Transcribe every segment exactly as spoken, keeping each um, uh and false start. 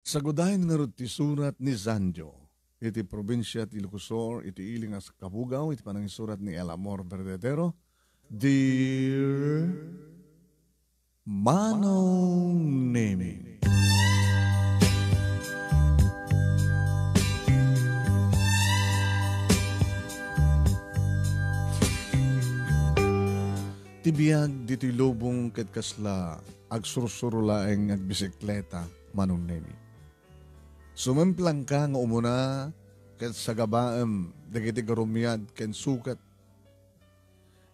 Sagudayen ngarud ti surat ni Zanjo iti probinsia ti Ilocos Sur, iti ili nga kabugaw iti panangisurat ni El Amor Verdadero, Dear Manong Nemi. Ti biag ditoy lubong ket kasla agsursuro laeng nga agbisikleta, Manong Nemi. Sumemplangka nga umuna ket sagabaem dagiti garumiad ken sukat.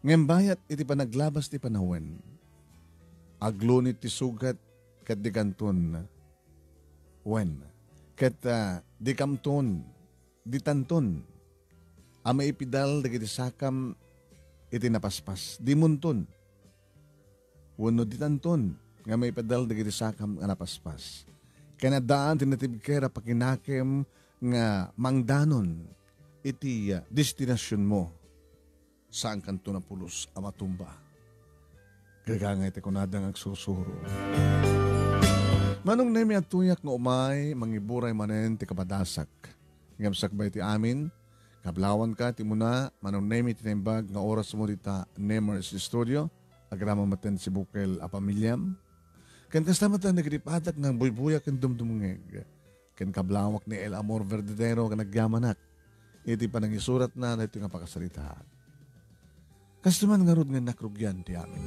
Ngem bayat iti panaglabas ti panawen, aglunit ti sukat ket dikanton, wen, ket, ah, dikamton, ditanton a maipidal dagiti sakam iti napaspas. Dimonton wenno ditanton nga maipadal dagiti sakam nga napaspas. Ken addaan ti natibker a pakinakem nga mangdanon iti, ah, destinasionmo. Saankanto napulos a matumba. Gagangay ti kunada nga agsursuro. Manong Nemi, adtoyak nga umay, mangiburay manen ti kapadasak. Ngem sakbay ti amin, kablawanka ti umuna, Manong Nemi, ti naimbag nga orasmo dita Nemers Studio, agraman met ti bukel a pamiliam. Ken kasta met dagiti padak nga buybuyag ken dumdumngeg. Ken kablawak ni El Amor Verdadero nga nagyamanak iti panangisuratna daytoy nga pakasaritaan. Kastoy man ngarud nga nakrugian ti amin.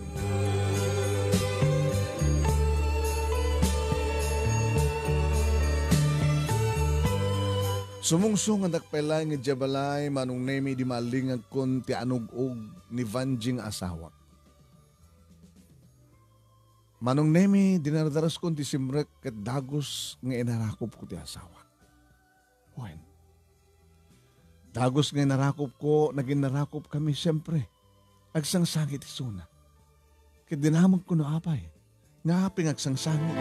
Sumungsong a dakpay laeng idiay balay, Manong Nemi, idi maalingagkon ti anug-og ni Vanji nga asawak. Manong Nemi, dinardareskon ti simrek ket dagus nga inarakupko ti asawak. Wen, dagus nga inarakupko, naginnarakupkami, siempre. Agsangsangit isuna. Ket dinamagko no apay. Nga apay nga agsangsangit.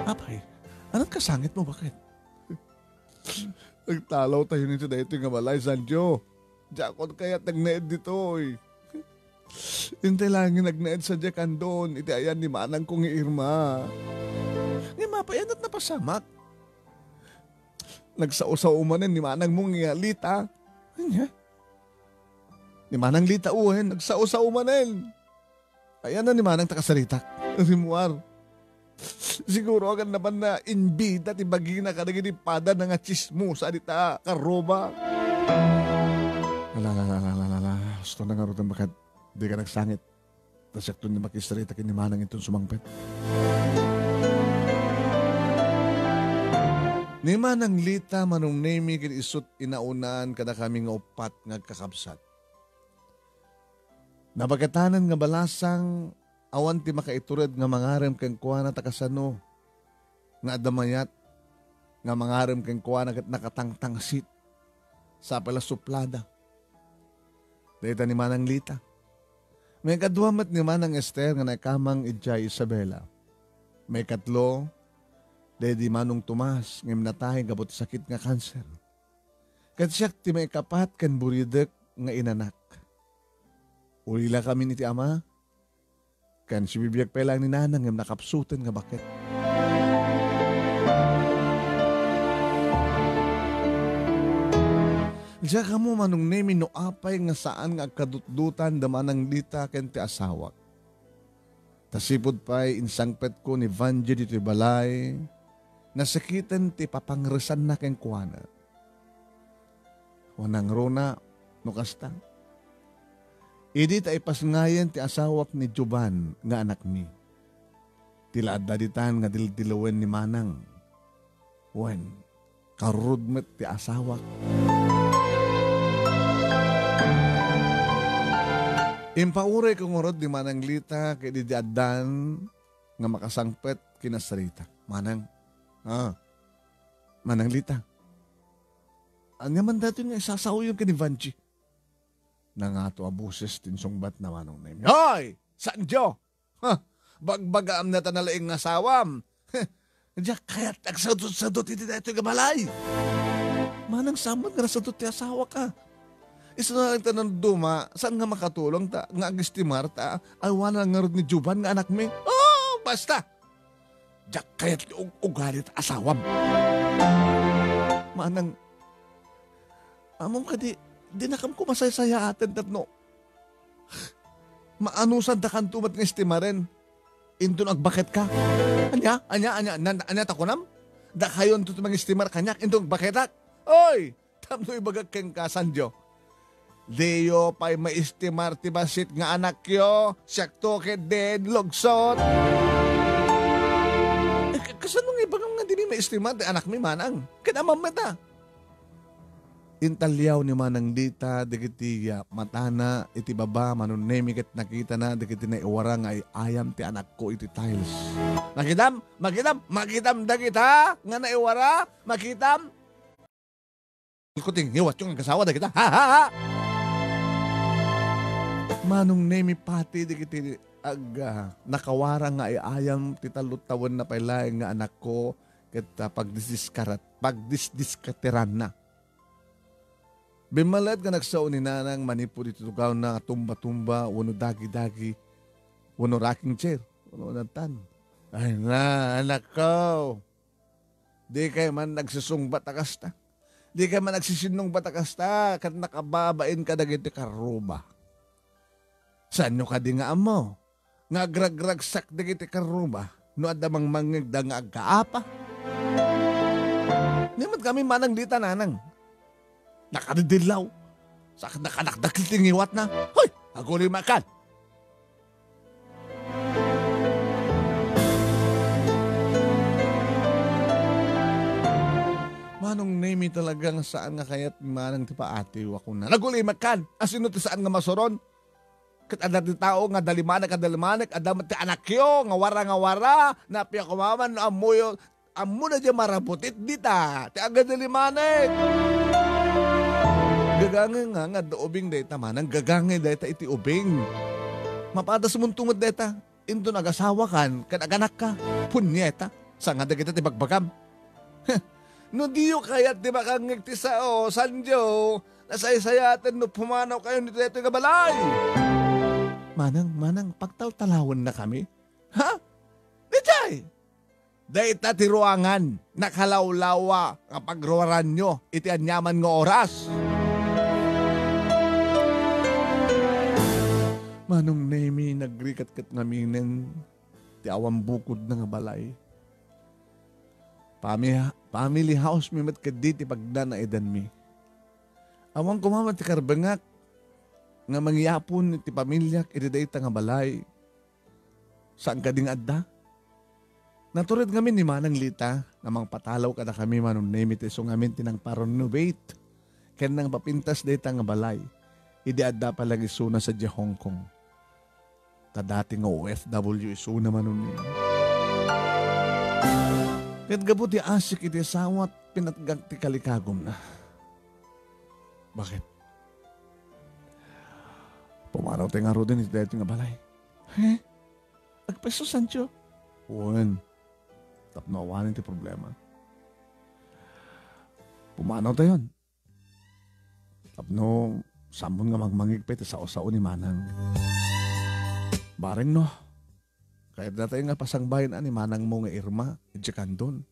Apay, anat kasangit mo, baket? Nagtalaw tayo nito daytoy nga balay, Sancho. Diakon kayat nagnaed ditoy. Intay laeng nga nagnaed sadiay kandon iti ayan ni manangko nga Irma. Ngem apay, anat napasamak? Nagsao-sao manen ni manangmo nga Lita. Ania? Ni Manang Lita, wen, nagsao-sao manen. Ayan na ni Manang ta kasaritak. Rimmuar. Siguro, agan naman na imbida ti bagina kadagiti pada nga chismosa dita karoba. Ala, ala, ala, ala, ala, ala. Gusto na nga ruten baket. Di ka nagsangit. Ta siakto ni makisarita ken ni Manang inton sumangpet. Ni Manang Lita, Manong Nemi, ken isut inaunaan kadakami nga uppat nga agkakabsat. Nabaketanan nga balasang, awan ti makaitured nga mangarem kenkuana ta kasano nga adda mayat nga mangarem kenkuana ket nakatangtangsit. Sapay la suplada. Dayta ni Manang Lita. Maikadua met ni Manang Ester nga naikamang idiay Isabela. Maikatlo, daydi Manong Tomas nga imnatay gapu ti sakit nga kanser. Ket siak ti maikapat ken buridek nga inanak. Ulilakamin iti ama, ken sibibiag pay laeng ni Nanang ngem nakapsuten nga baket. Diak ammo, Manong Nemi, no apay nga saan nga agkadutdotan da Manang Lita ken ti asawak. Ta sipud pay insangpetko ni Vanji ditoy balay, nasakiten ti papangresanna kenkuana. Wen nangruna no kasta. Idi ta ipasngayen ti asawak ni Jovan nga anakmi. Ti la adda ditan nga dildilawen ni Manang. Wen, karurod met ti asawak. Impaurayko ngarud ni Manang Lita ket idi addan nga makasangpet, kinasaritak. Manang, ah, Manang Lita, ania man daytoy nga isasaoyo ken ni Vanji? Nangato a boses ti insungbat na Manong Nemi. Hoy! Sanjo! Ha! Bagbagaam na ta nalaing nga asawam. Diak kayat agsadut-sadut iti daytoy nga balay. Manang, saan met nga nasadut ti asawak a? Kasano lang ta nanduma, saan nga makatulong ta, nga agistimar ta, awan na ngarud ni Juban nga anakmi? Oh, basta! Diak kayat ti ug-, ugali ta asawam. Manang, amom kadi, dinakam ko masaysayaaten tapno maanusan da kanto met nga istimaren. Inton agbaket ka. Ania? Ania? Ania? Nan-, ania ta kunam? Dakayon to ti mangistimar kaniak, inton agbaketak. Oy! Tapno ibagak kenka, Sanjo. Diyo pay maistimar ti bassit nga anakyo, siak to ket din lugsot. Eh, ka-, kasano nga ibagam nga dimi maistimar ti anakmi, manang? Ket amam met a. Intaliaw ni Manang Lita dagiti, ah, matana iti baba, Manong Nemi, ket nakitana dagiti naiwara nga ay-ayam ti anakko iti tiles. Makitam? Makitam? Makitam dagita nga naiwara? Makitam? Kuting, hiwat yung agasawa dagita. Ha, ha, ha! Manong Nemi, pati dagiti ag-, ah, nakawara nga ay-ayam ti tallo tawenna pay laeng nga anakko, ket, ah, pagdisdiskarat-, pagdisdiskateranna. Bimmalet nga nagsao ni Nanang manipud iti tugawna a tumba-tumba wenno dagi-dagi wenno rocking chair wenno natan. Ay na, anakko! Dikay man nagsusungbat a kasta. Dikay man nagsisinnungbat a kasta ket nakababain kadagiti karruba. Saanyo kadi nga ammo nga agragragsak dagiti karruba no adda mangmangngegda nga agkaapa? Ni met kami, Manang Lita, Nanang. Nakadidillaw. Sa nakadakdakkel ti ngiwatna. Hoy! Aguli makan! Manong Nemi, talaga nga saan nga kayat ni Manang ti paatiw a kuna. Naguli makan! Asino ti saan nga masuron? Ket adda ti tao nga adda limanek, adda limanek, adda met ti anakyo nga wara, nga wara, nappiya koma man no ammoyo, ammona diay marabutit dita, ti agada limanek. Gagangay nga, nga adda ubing dayta, Manang, gagangay dayta iti ubing. Mapadasmonto met dayta, inton agasawakan, ken aganakka, punyeta, saan nga dagita ti bagbagam. Heh, no diyo kayat ti makangngeg ti sao, Sanjo, nasaysayaten no pumanawkayon iti daytoy nga balay. Manang, Manang, pagtaltalawennakami? Ha? Daydiay! Dayta ti ruangan, nakalawlawa nga pagruaranyo iti aniaman nga oras. Manong Nemi, nagrikatkat ngaminen ti awan bukodna nga balay. Pami-, family house mi met ketdi ti pagnanaedanmi. Awan koma met ti karbengak nga mangyapon ti pamiliak iti dayta nga balay. Saan kadi nga adda? Natured ngamin ni Manang Lita nga mangpatalaw kadakami, Manong Nemi, ti isu ngamin ti nangpa-renovate ken nangpapintas dayta nga balay idi adda pay lang isuna sadiay Hong Kong. Ta dati nga O F W isuna, Manong Nemi. Ket gapu ti asik iti sawat, pinatgak ti kalikagumna. Bakit? Pumanaw tayo ngaruden iti daytoy nga balay. He? Agpeso, Sancho? Wen, tapno awanen ti problema. Pumanaw tayon. Tapno sammon nga mangmangig pay ti sao-sao ni Manang. Bareng no, kayatna tayo nga pasangbayen a ni manangmo nga Irma, idiay Candon.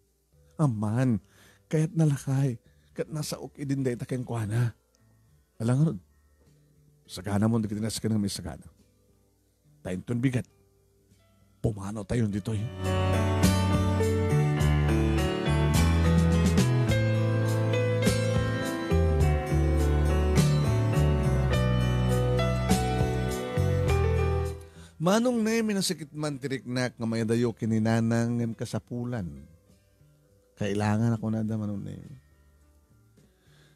Amman, kayatna lakay, ket nasaok idin dayta kenkuana. Ala ngarud, saganamon dagiti nasken nga maisagana. Ta inton bigat, pumanaw tayon ditoy. Manong Nemi, nasakit man ti riknak nga mayadayo ken ni Nanang ngem kasapulan. Kailangan a kunada, Manong Nemi.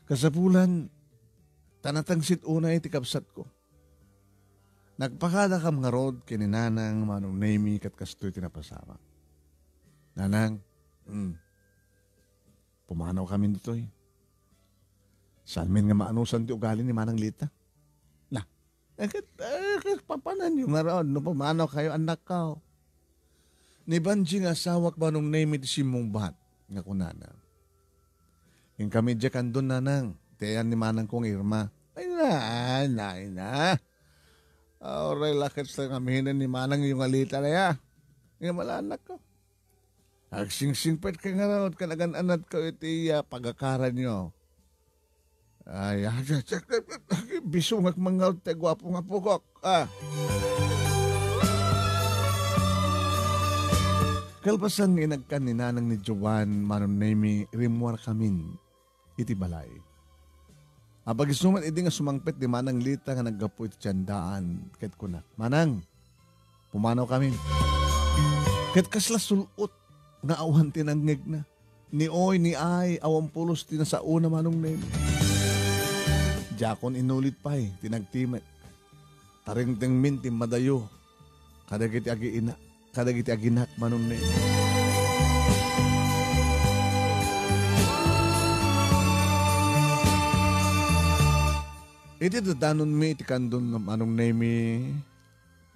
Kasapulan, ta natangsit unay ti kabsatko. Nagpakadakam ngarud ken ni Nanang, Manong Nemi, ket kastoy ti napasamak. Nanang, mm, pumanawkamin ditoy. Saanmin nga maanusan ti ugali ni Manang Lita. Na, eh, ket, eh, ket papananyo ngarud no pumanawkayo, annakko. Ni Banji nga asawak, Manong Nemi, ti simmungbat nga kunana, "Inkami idiay Candon, Nanang, ti ayan ni manangko nga Irma. Ay na, ay na, ay na. Ah, uray la ket sa ngamin ni manang yung alita na ya. Nga malanakko. Agsingsingpet kay ngarud, kan agan-anadko iti, ah, pagakaranyo. Ay, ah, bisungak mangaud ti guapo nga pukok. Ah. Kalpasan nga inagkan ni Nanang ni Joan, Manong Nemi, rimmuarkamin iti balay. Apagisuman idi nga sumangpet ni Manang Lita nga naggapu iti tiendaan, ket kunak, "Manang, pumanawkamin." Ket kasla sul-ot nga awan ti nangngegna. Ni oy, ni ay, awan pulos ti nasaona, Manong Nemi. Diakon inulit pay ti nagtimek. Tarengtengmin ti madayo kadagiti agiina, kadagiti aginak, Manong Nemi. Iti dadanonmi iti Candon, Manong Nemi,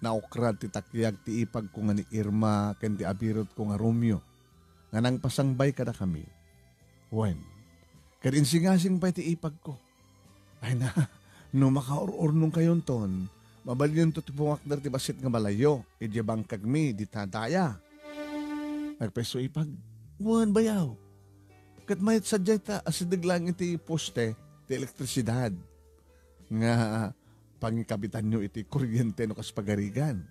naokrad ti takiag ti ipagko nga ni Irma ken ti abirotko nga Romeo nga nangpasangbay kadakami. Wen, ket insingasing pay ti ipagko. Ay na, no makaur-urnongkayonton, mabaliento ti pungakder ti bassit nga balayyo, idiay bangkagmi, dita daya. Nagpayso ipag, wen, bayaw. Ket mayat sadiay ta asideg laeng iti poste ti elektrisidad nga pangikabitanyo iti kuryente no kas pagarigan.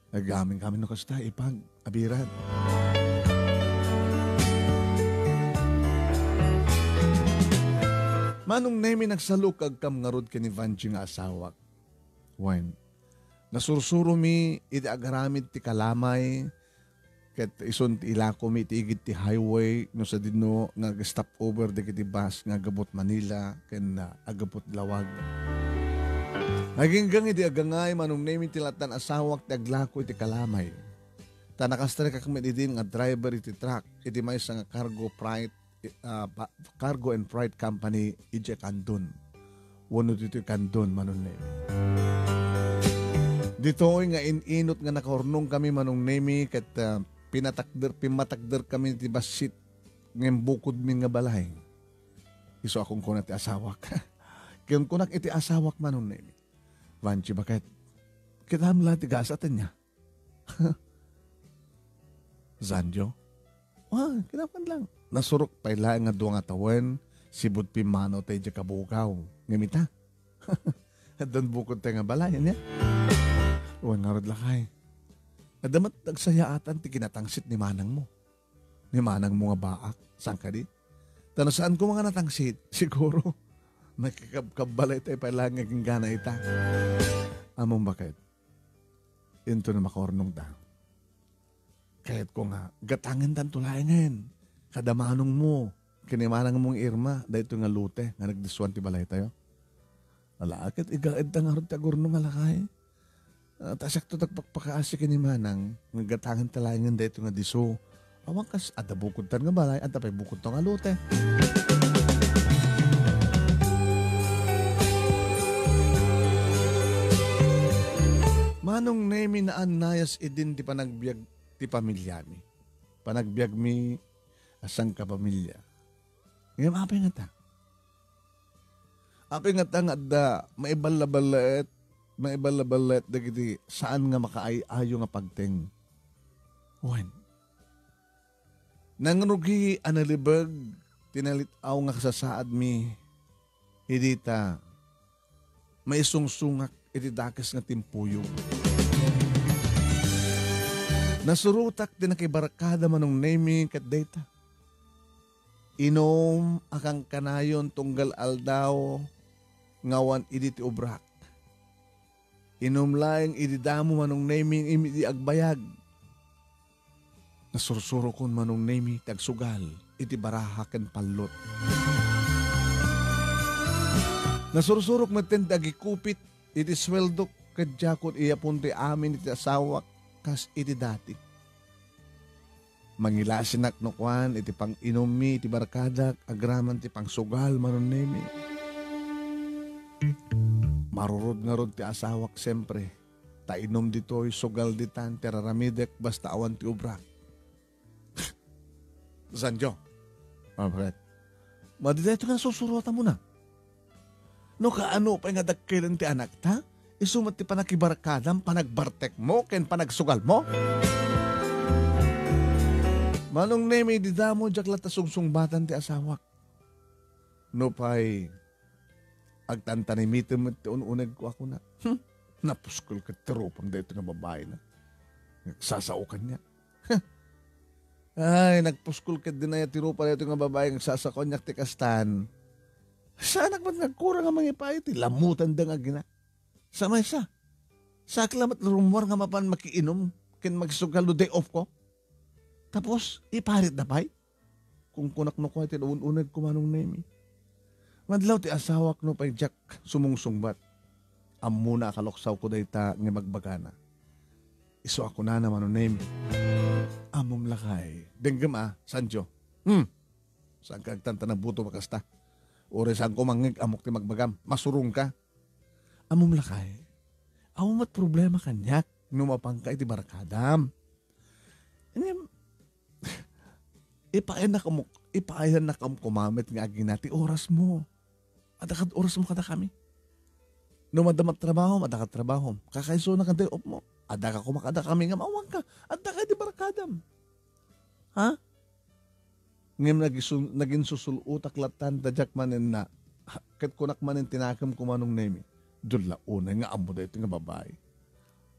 Nagaminkami no kasta, ipag, abiran. Manong Nemi, nagsalukagkam ngarud ken ni Vanji nga asawak. Wen, nasursuromi iti agaramid ti kalamay, ket isun ti ilakomi iti igid ti highway no sadino nga ag-stop over dagiti bus nga aggapu't Manila ken, ah, aggapu't Lawag. Aginggang idi agangay, Manong Nemi, ti lattan asawak ti aglako iti kalamay. Ta nakastrekak met idin nga driver iti truck iti maysa nga cargo freight, ah, pa-, cargo and freight company idiay Candon. Wenno ditoy Candon, Manong Nemi. Ditoy nga in-inut nga nakaurnongkami, Manong Nemi, ket, ah, pinatakder, pimmatakderkami ti bassit nga imbukodmi nga balay. Isu a kunkuna ti asawak. Ken kunak iti asawak, Manong Nemi, "Vanji, baket, kitam la ti gasat ania?" Zanjo? Ah, kinapan lang. Nasurok pay laeng nga dua nga tawen, sibud pimmanaw tayo di kabugaw. Ngem ita? Addan bukod tayo nga balay, ania? Wen ngarud, lakay. Adda met nagsayaatan ti kinatangsit ni manangmo. Ni manangmo nga baak, saan kadi? Ta no saanko nga natangsit, siguro, nakikabkabbalay tayo pay laeng nga ginggana ita. Ammom baket? Into no makaurnongta. Kayatko nga, gatangentanto laengen. Kada manongmo, ken ni manangmo nga Irma, daytoy nga lote nga nagdisuan ti balaytayo. Ala, ket igaedta ngarud ti agurnong a lakay. Ah, ta siakto nagpakpakaasi ken ni manang, nga gatangenta laengen daytoy nga disso. Awan kas, adda bukodtan nga balay, adda pay bukodto nga lote. Manong Nemi, naannayas idin ti panagbiag ti pamiliami. Panagbiagmi a sangkapamilya. Ngem apay ngata? Apay ngata nga adda maiballa-ballaet, maiballa-ballaet dagiti saan nga makaay-ayo nga pagteng? Wen, nangrugi a nalibeg ti nalit-aw nga kasasaadmi idi ta maisungsongak iti dakes nga timpuyog. Nasurotak ti nakibarkada, Manong Nemi, ket dayta. Inum a kankanayon tunggal aldaw nga awan idi ti obrak. Inum laeng idi damo, Manong Nemi, ngem idi agbayag. Nasursurokon, Manong Nemi, ti agsugal iti baraha ken pallot. Nasursurok metten ti agikupit iti sueldok ket diakon iyapon ti amin iti asawak kas iti dati. Mangilasinak no kuan iti pang-inummi iti barkadak agraman ti pangsugal, Manong Nemi. Marurod ngarud ti asawak, siempre. Ta inum ditoy, sugal ditan ti raramidek basta awan ti obrak. Sanjo. Ah, bakit? Madi dayto nga susurotamona. No kaano pay nga dakkel ti anakta? Isu met ti panakibarkadam, panagbartekmo, ken panagsugalmo? Manong Nemi, dida mo, diak latta sungsungbatan ti asawak. Nupay agtantanimitem met ti un-unegko a kuna. Hmm, napuskol ket ti rupam daytoy nga babaina. Nagsasao kaniak. Ay, nagpuskol ket dinaya ti rupa daytoy nga babai nga agsasao kaniak ti kastan. Saanak met nga agkurang a mangipaay ti lamutanda nga agina. Sa maysa, saak la met rummuar nga mapan makiinum ken makisugal no day off ko. Tapos, iparitda pay? Kunkunak no kua iti un-unegko, Manong Nemi. Madlaw ti asawak no pay diak sumungsungbat. Ammona a kaluksawko dayta nga ibagbagana. Isu a kunana, Manong Nemi. Ammom lakay. Denggem a, Sancho. Hmm. Saanka agtantanabuto a kasta? Uray saanko mangngeg, ammok ti ibagbagam. Masurongka. Ammom lakay. Awan met problema kaniak no mapanka iti barkadam. Ngem, ipaayannak koma, ipaayannak koma met nga agina ti orasmo. Adda kad orasmo kadakami. No madama ti trabahom, adda kad trabahom. Kakaisuna kad day off mo, adda ka koma kadakami nga maawanka. Adda ka iti barkadam. Ha? Ngem nagisun-, naginsusul-otak latta ta diak manen na, ha, ket kunak manen ti nakemko, Manong Nemi, "Diyo la unay nga ammo daytoy nga babai.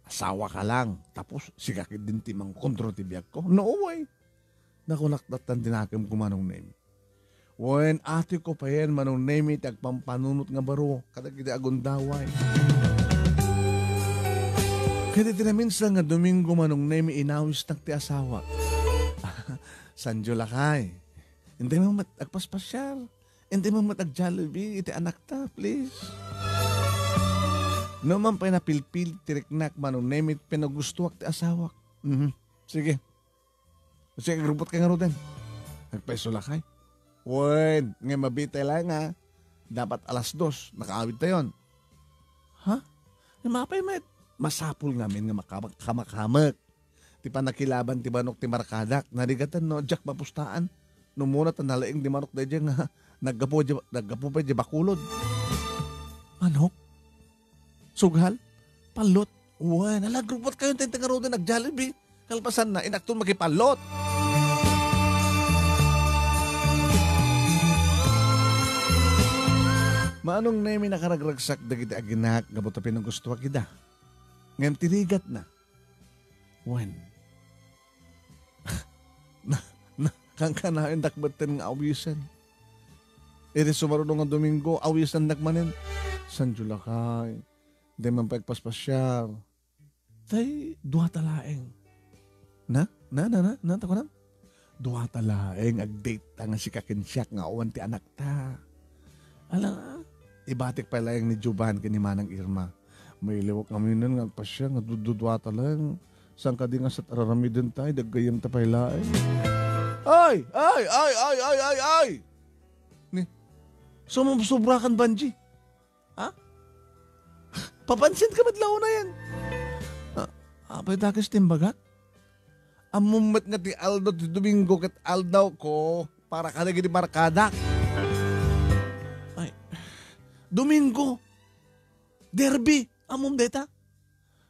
Asawaka lang, tapos sika ketdin ti mangkontrol ti biagko." No way. Nakunak latta ti nakemko, Manong Nemi. Wen, atiko payen, Manong Nemi, ti agpampanunot nga baro kadagiti agundaway. Ket iti naminsan nga Domingo, Manong Nemi, inawisnak ti asawak. Sancho lakay. Intay mo met agpaspasiar. Intay mo met ag-Jollibee iti anakta, please. No man pay napilpil ti riknak, Manong Nemi, pinagustuak ti asawak. Mhm. Sige. Sige, agrupot ka ngaruden. Agpaiso lakay. Wen, nga mabitay lang, ha. Dapat alas dos, nakaawid tayon. Ha? Nga mapay met, masapul ngamin nga makamak-, kamak-kamek. Ti panakilaban ti manok ti markadak, narigatan no, diak mapustaan. No muna ta nalaing ti manok daydiay nga naggapu, naggapu pay di bakulod. Manok? Sugal? Pallot? Wen, ala, agrupot kayo, intay ngaruden ag-Jollibee. Kalpasanna, inakton makipallot. Manong Nemi, nakaragragsak dagiti aginak gapu ta pinagustuak ida. Ngem ti rigatna, wen. Na, na, kankanayon dakbetten nga awisen. Iti sumaruno nga Domingo, awisennak manen. Sancho lakay. Di man pay agpaspasiar. Tay, dua ta laeng. Na? Na, na, na? Na, ta kunam? Dua ta laeng, ag-date ta nga sika ken siak nga awan ti anakta. Ala, ibatik pay laeng ni Jovan ken ni Manang Irma. Mailiwak ngamin nga agpasiar nga dududua ta laeng. Saan kadi nga sat araramiden tay, daggayyem ta pay laeng. Ay! Ay! Ay! Ay! Ay! Ay! Ay! Ni, sumubsobra kan, Banji. Ha? Papansin ka met la unayen? Ah, apay dakes ti imbagak? Ammom met nga ti aldaw ti Domingo ket aldawko para kadagiti barkadak. Ay, Domingo! Derby! Ammom dayta?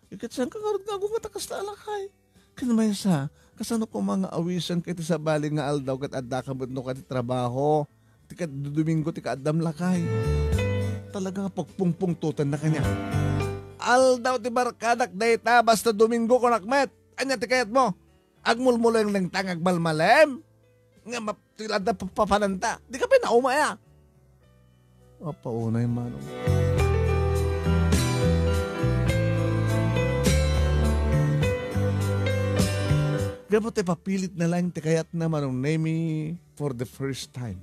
Iket saan ka ngarud nga agunget a kasta a lakay? Ken maysa, kasano koma nga awisenka iti sabali nga aldaw ket addaka met no kadi trabaho? Ti kad-, Domingo ti kaaddam lakay. Talaga nga pagpungpungtotenna kaniak. Aldaw ti barkadak dayta, basta Domingo kunak met. Ania ti kayatmo? Agmulmulenglengnga nga agmalmalem? Nga map-, ti adda pa-, papananta. Di ka pinauma ya. Apaunay, Manong. Gapu ti papilit na lang ti kayatna, Manong Nemi, for the first time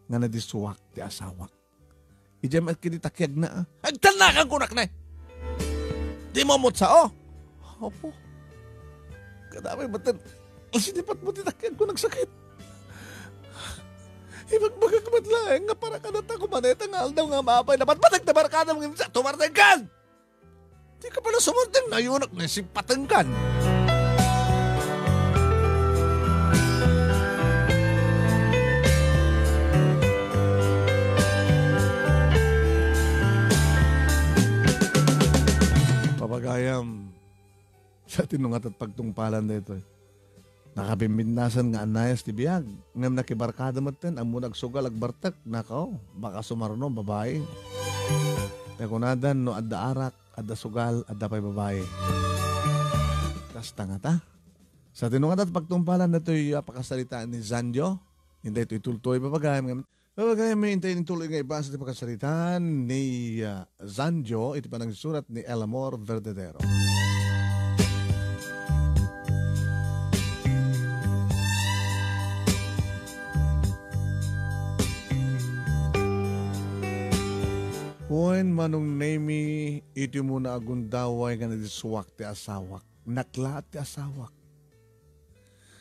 nga nadisuak ti asawak. Idiay met kidi takiagna, ah. Agtannakan kunak na, eh. Di mo mutsa, oh. Apo. Kadamay baten. Sinipat mo ti takiag ko nagsakit. Ibagbagak met laeng nga para kadata kumaneta nga aldaw nga mapay napatpatag ta barkadam ngem sa tumartengkan. Di ka pala sumurteng, nayunak na si patengkan. Sino nga tat pagtungpalan daytoy? Nakabimbinnasan nga anayas ti biag, ngem nakibarkada metten, ammon agsugal, agbartek, nakaw, baka sumarno, babae. Ta kunadan, no adda arak, adda sugal, adda pay babae. Kasta ngata. Sa tinungad at pagtungpalan datoy a pakasaritaan ni Zanjo, intay itoy tultuloy, babagayam, babagayam, intay itoy nga ibasa ti pakasaritaan ni, ah, Zanjo, iti panangsurat ni Elamor Verdadero. Wen, Manong Nemi, iti umuna a gundaway nga nadisuak ti asawak. Naklaat ti asawak.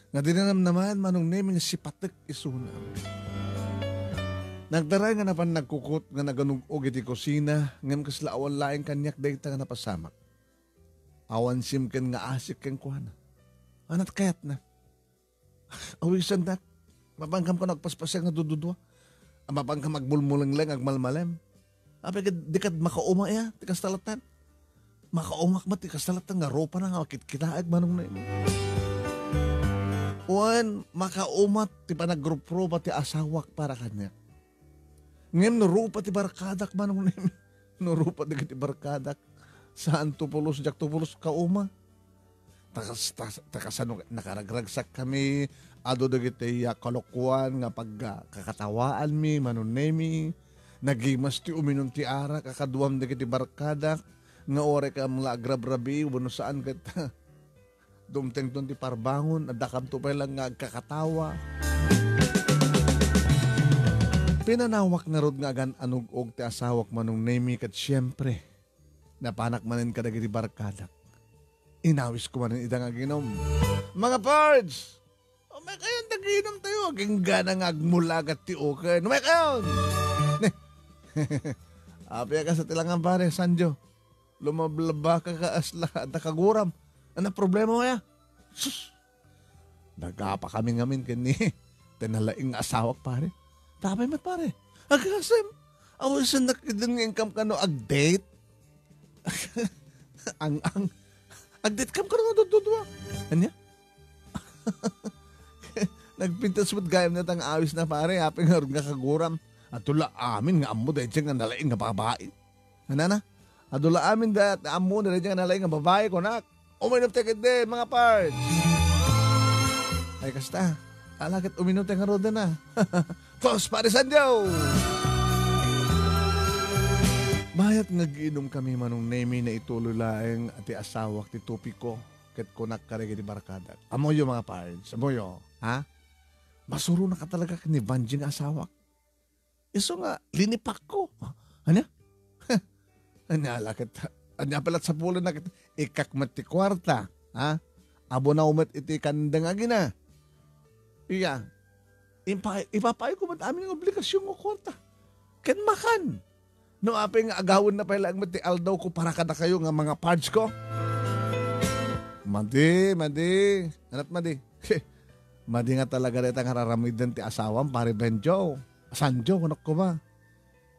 Nga dinanamnaman, Manong Nemi, nga sipatek isuna. Nagdaray nga napan nagkukot nga naganug-og iti kusina, ngem kasla awan laeng kaniak dayta nga napasamak. Awan simken nga asik kenkuana. Anat kayatna? Awisandak. Mapankam kano agpaspasiag nga dududua. Mapankam agmulmulengleng, agmalmalem. Apay kad, di kad makauma iya, ti kasta lattan. Makaumak met ti kasta lattan nga rupana nga makitkitaek, Manong Nemi. Wen, makaumat ti panagruprupa ti asawak para kaniak. Ngem no rupa ti barkadak, Manong Nemi. No rupa dagiti barkadak. Saan to pulos, diak to pulos kauma. Takas-, tas-, takasano, nakaragragsak kami, adu dagiti, ah, kalokuan nga pagkakatawaanmi, Manong Nemi. Nagimas ti uminum ti arak a kaduam dagiti barkadak, nga uray kam la agrabrabii, wenno saan ket dumtengton ti parbangon, adda kamto pay lang nga agkakatawa. Pinanawak ngarud nga agan-anug-og ti asawak, Manong Nemi, ket siempre, napanak manen kadagiti barkadak. Inawisko manen ida nga aginom. Mga pards! Umay kayon, aginom tayo. Agingga nga agmulagat ti uken. Umay kayon! Ne. Apay a kas iti langan, pare, Sanjo. Lumablabaka ka asla, adda kaguram. Ano problema mo ya? Sus! Nagapa kami ngamin ken ni ti nalaing nga asawak, pare. Tapay met, pare. Agasem. Awisan na kidin nga inkam kano ag-date. Ang, ang. Ag-date kam kano nga dududua. Anya? Nagpintas met gayam na tang awis na, pare. Apay ngarud nga kaguram. Ato la amin nga ammo daydiay nga nalaing nga babae. Anana? Adu la amin da, ammo na daydiay nga nalaing nga babae, kunak. Uminom tayo ketdi, mga pards. Ay, kasta. Ala ket uminom tayo ngaruden a. Tos, Pare Sanjo! Mayat nga aginom kami, Manong Nemi, naituloy laeng ti asawak ti topiko. Ket kunak kadagiti barkadak. Ammoyo, mga pards, ammoyo, ha? Masuronaka talaga ken ni Banjing asawak. Isu nga, linipakko. Ania? Ania la ket, ania pay la ti sapulanna ket ikkak met ti kuarta, ha? Abonaw met iti kandeng agina. Iya. Impa-, ipapaayko met amin nga obligasion nga kuarta. Ken makan. No apay nga agawenna pay laeng met ti aldawko para kadakayo nga mga pards ko. Madi, madi. Anat madi? Madi nga talaga dayta nga raramiden ti asawam, Pare Benjo. Sanjo, kunak koma.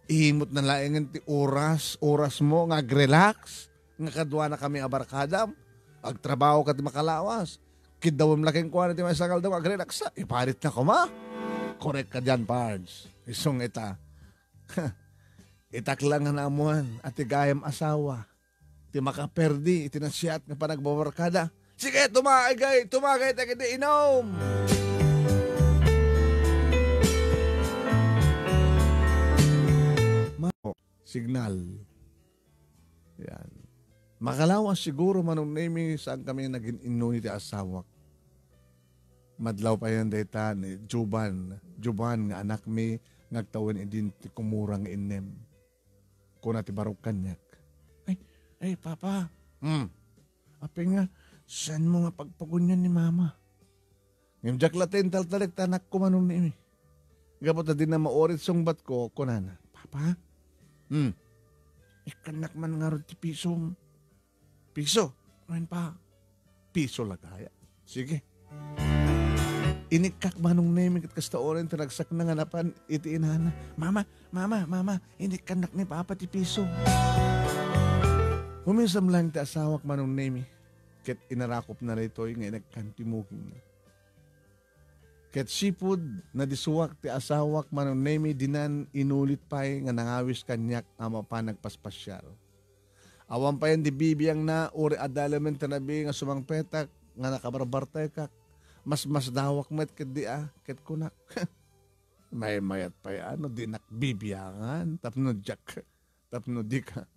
Imot na laengen ti oras, oras mo nga ag-relax, nga kaduana kami a barkadam. Agtrabaho ka ti makalawas. Kiddawem la kenkuana ti maysa nga aldaw nga ag-relax. Iparit na koma. Korek ka dian, Pards. Isung ita. Itak lang nga naammuan a ti gayam asawa ti makaperdi iti nasiat nga panagbabarkada. Sige, tumagay, tumagay tayo kiti inom! Ma-, signal. Yan. Makalawas siguro, Manong Nemi, saan kami naging inuni ti asawak. Madlaw pa yan dayta ni Juban. Juban nga anakmi nga agtawen idin ti kumura nga innem. Kuna ti barok kaniak, "Ay, ay, Papa." "Hmm." "Apay nga, saan mo nga pagpagunian ni Mama?" Ngem diak la ta intaltalek ta anakko, Manong Nemi. Gapu ta dina maurit sungbatko, kunana, "Papa?" "Hmm." "Ikkannak man ngarud ti pisom." "Piso?" "Wen, Pa." "Piso la gayam. Sige." Inikkak, Manong Nemi, ket kasta uray ti nagsakna nga napan iti inana. "Mama, Mama, Mama, inikkannak ni Papa ti piso." Uminsam laeng ti asawak, Manong Nemi. ket inarakopna daytoy nga inagkan ti mukingna. Ket sipud nadisuak ti asawak, Manong Nemi, dinan inulit pay nga nangawis kaniak a mapan nagpaspasiar. Awan payen di bibiangna, uray adda laeng ti rabii nga sumangpetak nga nakabarbartaykak, masmasdawak met ketdi a, ket kunak, "Maymayat pay a no dinak bibiangan tapno diak, tapno dika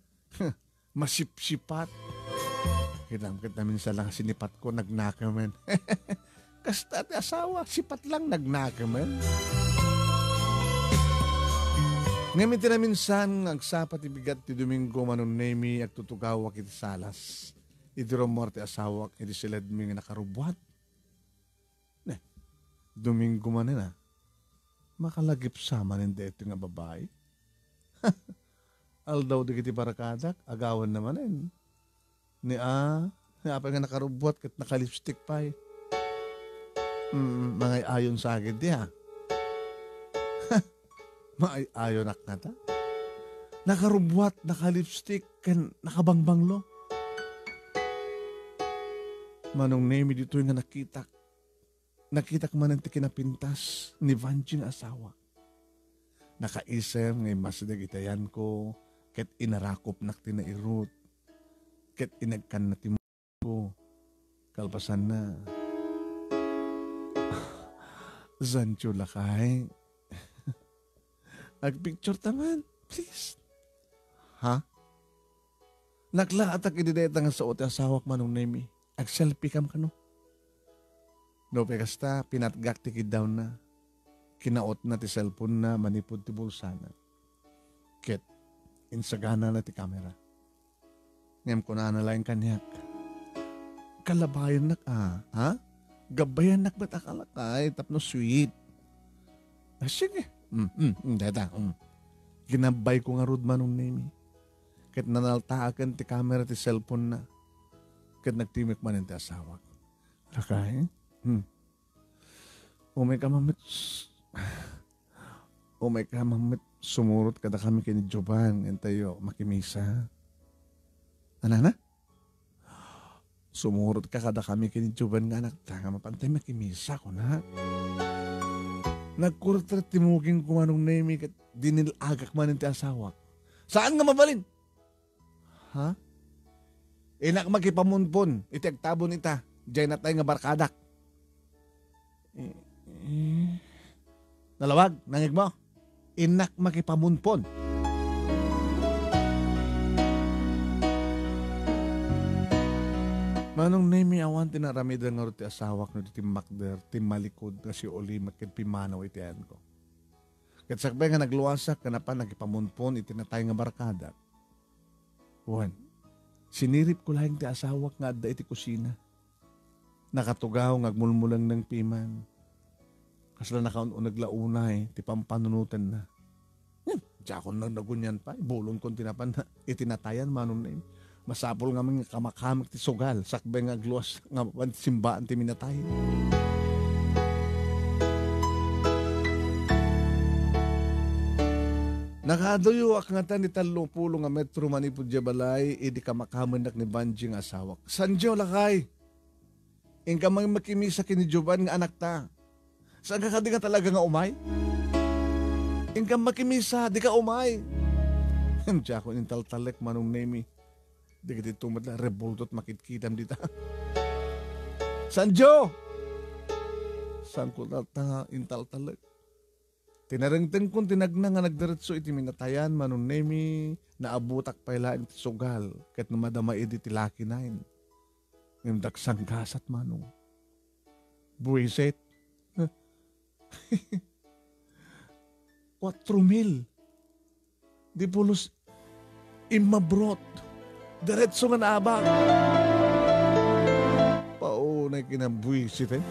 masipsipat." Kitam ket naminsan lang sinipatko, nagnakemen. Kasta ti asawa, sipat lang, nagnakemen. Ngem iti naminsan nga agsapa ti bigat ti Domingo, Manong Nemi, agtutugawak iti salas. Idi rummuar ti asawak, idi siledmi nga nakarubbuat. Ne, Domingo manen a. Makalagipsa manen daytoy nga babai. Aldaw dagiti barkadak, agawanna manen. Ni a, ni apay nga nakarubbuat ket nakalipstick pay. Mm, mangay-ayon sa agid di, ha? Maay-ayonak ngata. Nakarubbuat, nakalipstick, ken nakabangbanglo. Manong Nemi, ditoy nga nakitak. Nakitak manen ti kinapintas ni Vanjie nga asawa. Nakaisem nga immasdek iti ayanko ket inarakopnak ti nairut ket inagkanna ti mukko. Kalpasanna, "Sancho, lakay, agpicture ta man, please." Ha? Naklaatak idi dayta nga sao ti asawak, Manong Nemi. Agselfie kam kano? Nupay kasta, pinatgak ti kiddawnna. Kinautna ti cellphone-na manipud ti bulsana. Ket insaganana ti kamera. Ngem kunana laeng kaniak, "Kalabayannak a, ha? Gabayannak met a, lakay, tapno sweet." "Ah, sige. Mm, mm, mm, dayta, mm." Ginabbayko ngarud, Manong Nemi. Ket nanaltaaken ti kamera ti cellphone-na. Ket nagtimek manen ti asawak. "Lakay? Hmm. Umayka man met s-, umayka man met sumurot kadakami ken ni Jovan, intayo makimisa." "Anana?" "Sumurotka kadakami ken ni Jovan nga anakta nga mapantay makimisa," kunak. Nagkurtret ti mukingko, Manong Nemi, ket dinil-agak manen ti asawak. "Saan nga mabalin?" "Ha? Innak makipamunpon iti agtabon ita, diay natay nga barkadak." Eh, eh. Nalawag, nangngegmo? "Innak makipamunpon." Manong Nemi, awan ti naaramiden ngarud ti asawak no di timmakder, timmalikod nga siulimek ken pimmanaw iti ayanko. Ket sakbay nga nagluasak nga napan nakipamunpon iti natay nga barkadak. Wen, siniripko laeng ti asawak nga adda iti kusina. Nakatugaw nga agmulmulengneng piman. Kasla nakaun-uneg la unay ti pampanunotenna. Hmm, diakon nagnagunyan pay, bulonkon ti napan iti natayan, Manong Nemi. Masapul ngamin nga kamakamek ti sugal, sakbay nga agluas nga mapan ti simbaan ti minatay. Nakaduyoak ngata ni tallo pulo nga metro manipud diay balay idi kamakamennak ni Vanjie nga asawak. "Sancho, lakay, inka man makimisa ken ni Jovan nga anakta. Saanka kadi nga talaga nga umay? Inka makimisa, dika umay." Diakon intaltalek, Manong Nemi. Dagiti tumad la rebulto ti makitkitam dita. "Sancho!" Saanko latta nga intaltalek. Tinarengtengkon ti nagna nga nagdiretso iti minatayan, Manong Nemi, naabutak pay laeng ti sugal ket no madama idi ti Lucky Nine. Ngem daksang gasat, Manong. Buwisit. Kuatro mil. Di pulos immabrot. Diretso nga naabak. Paunay kinabwisit, eh.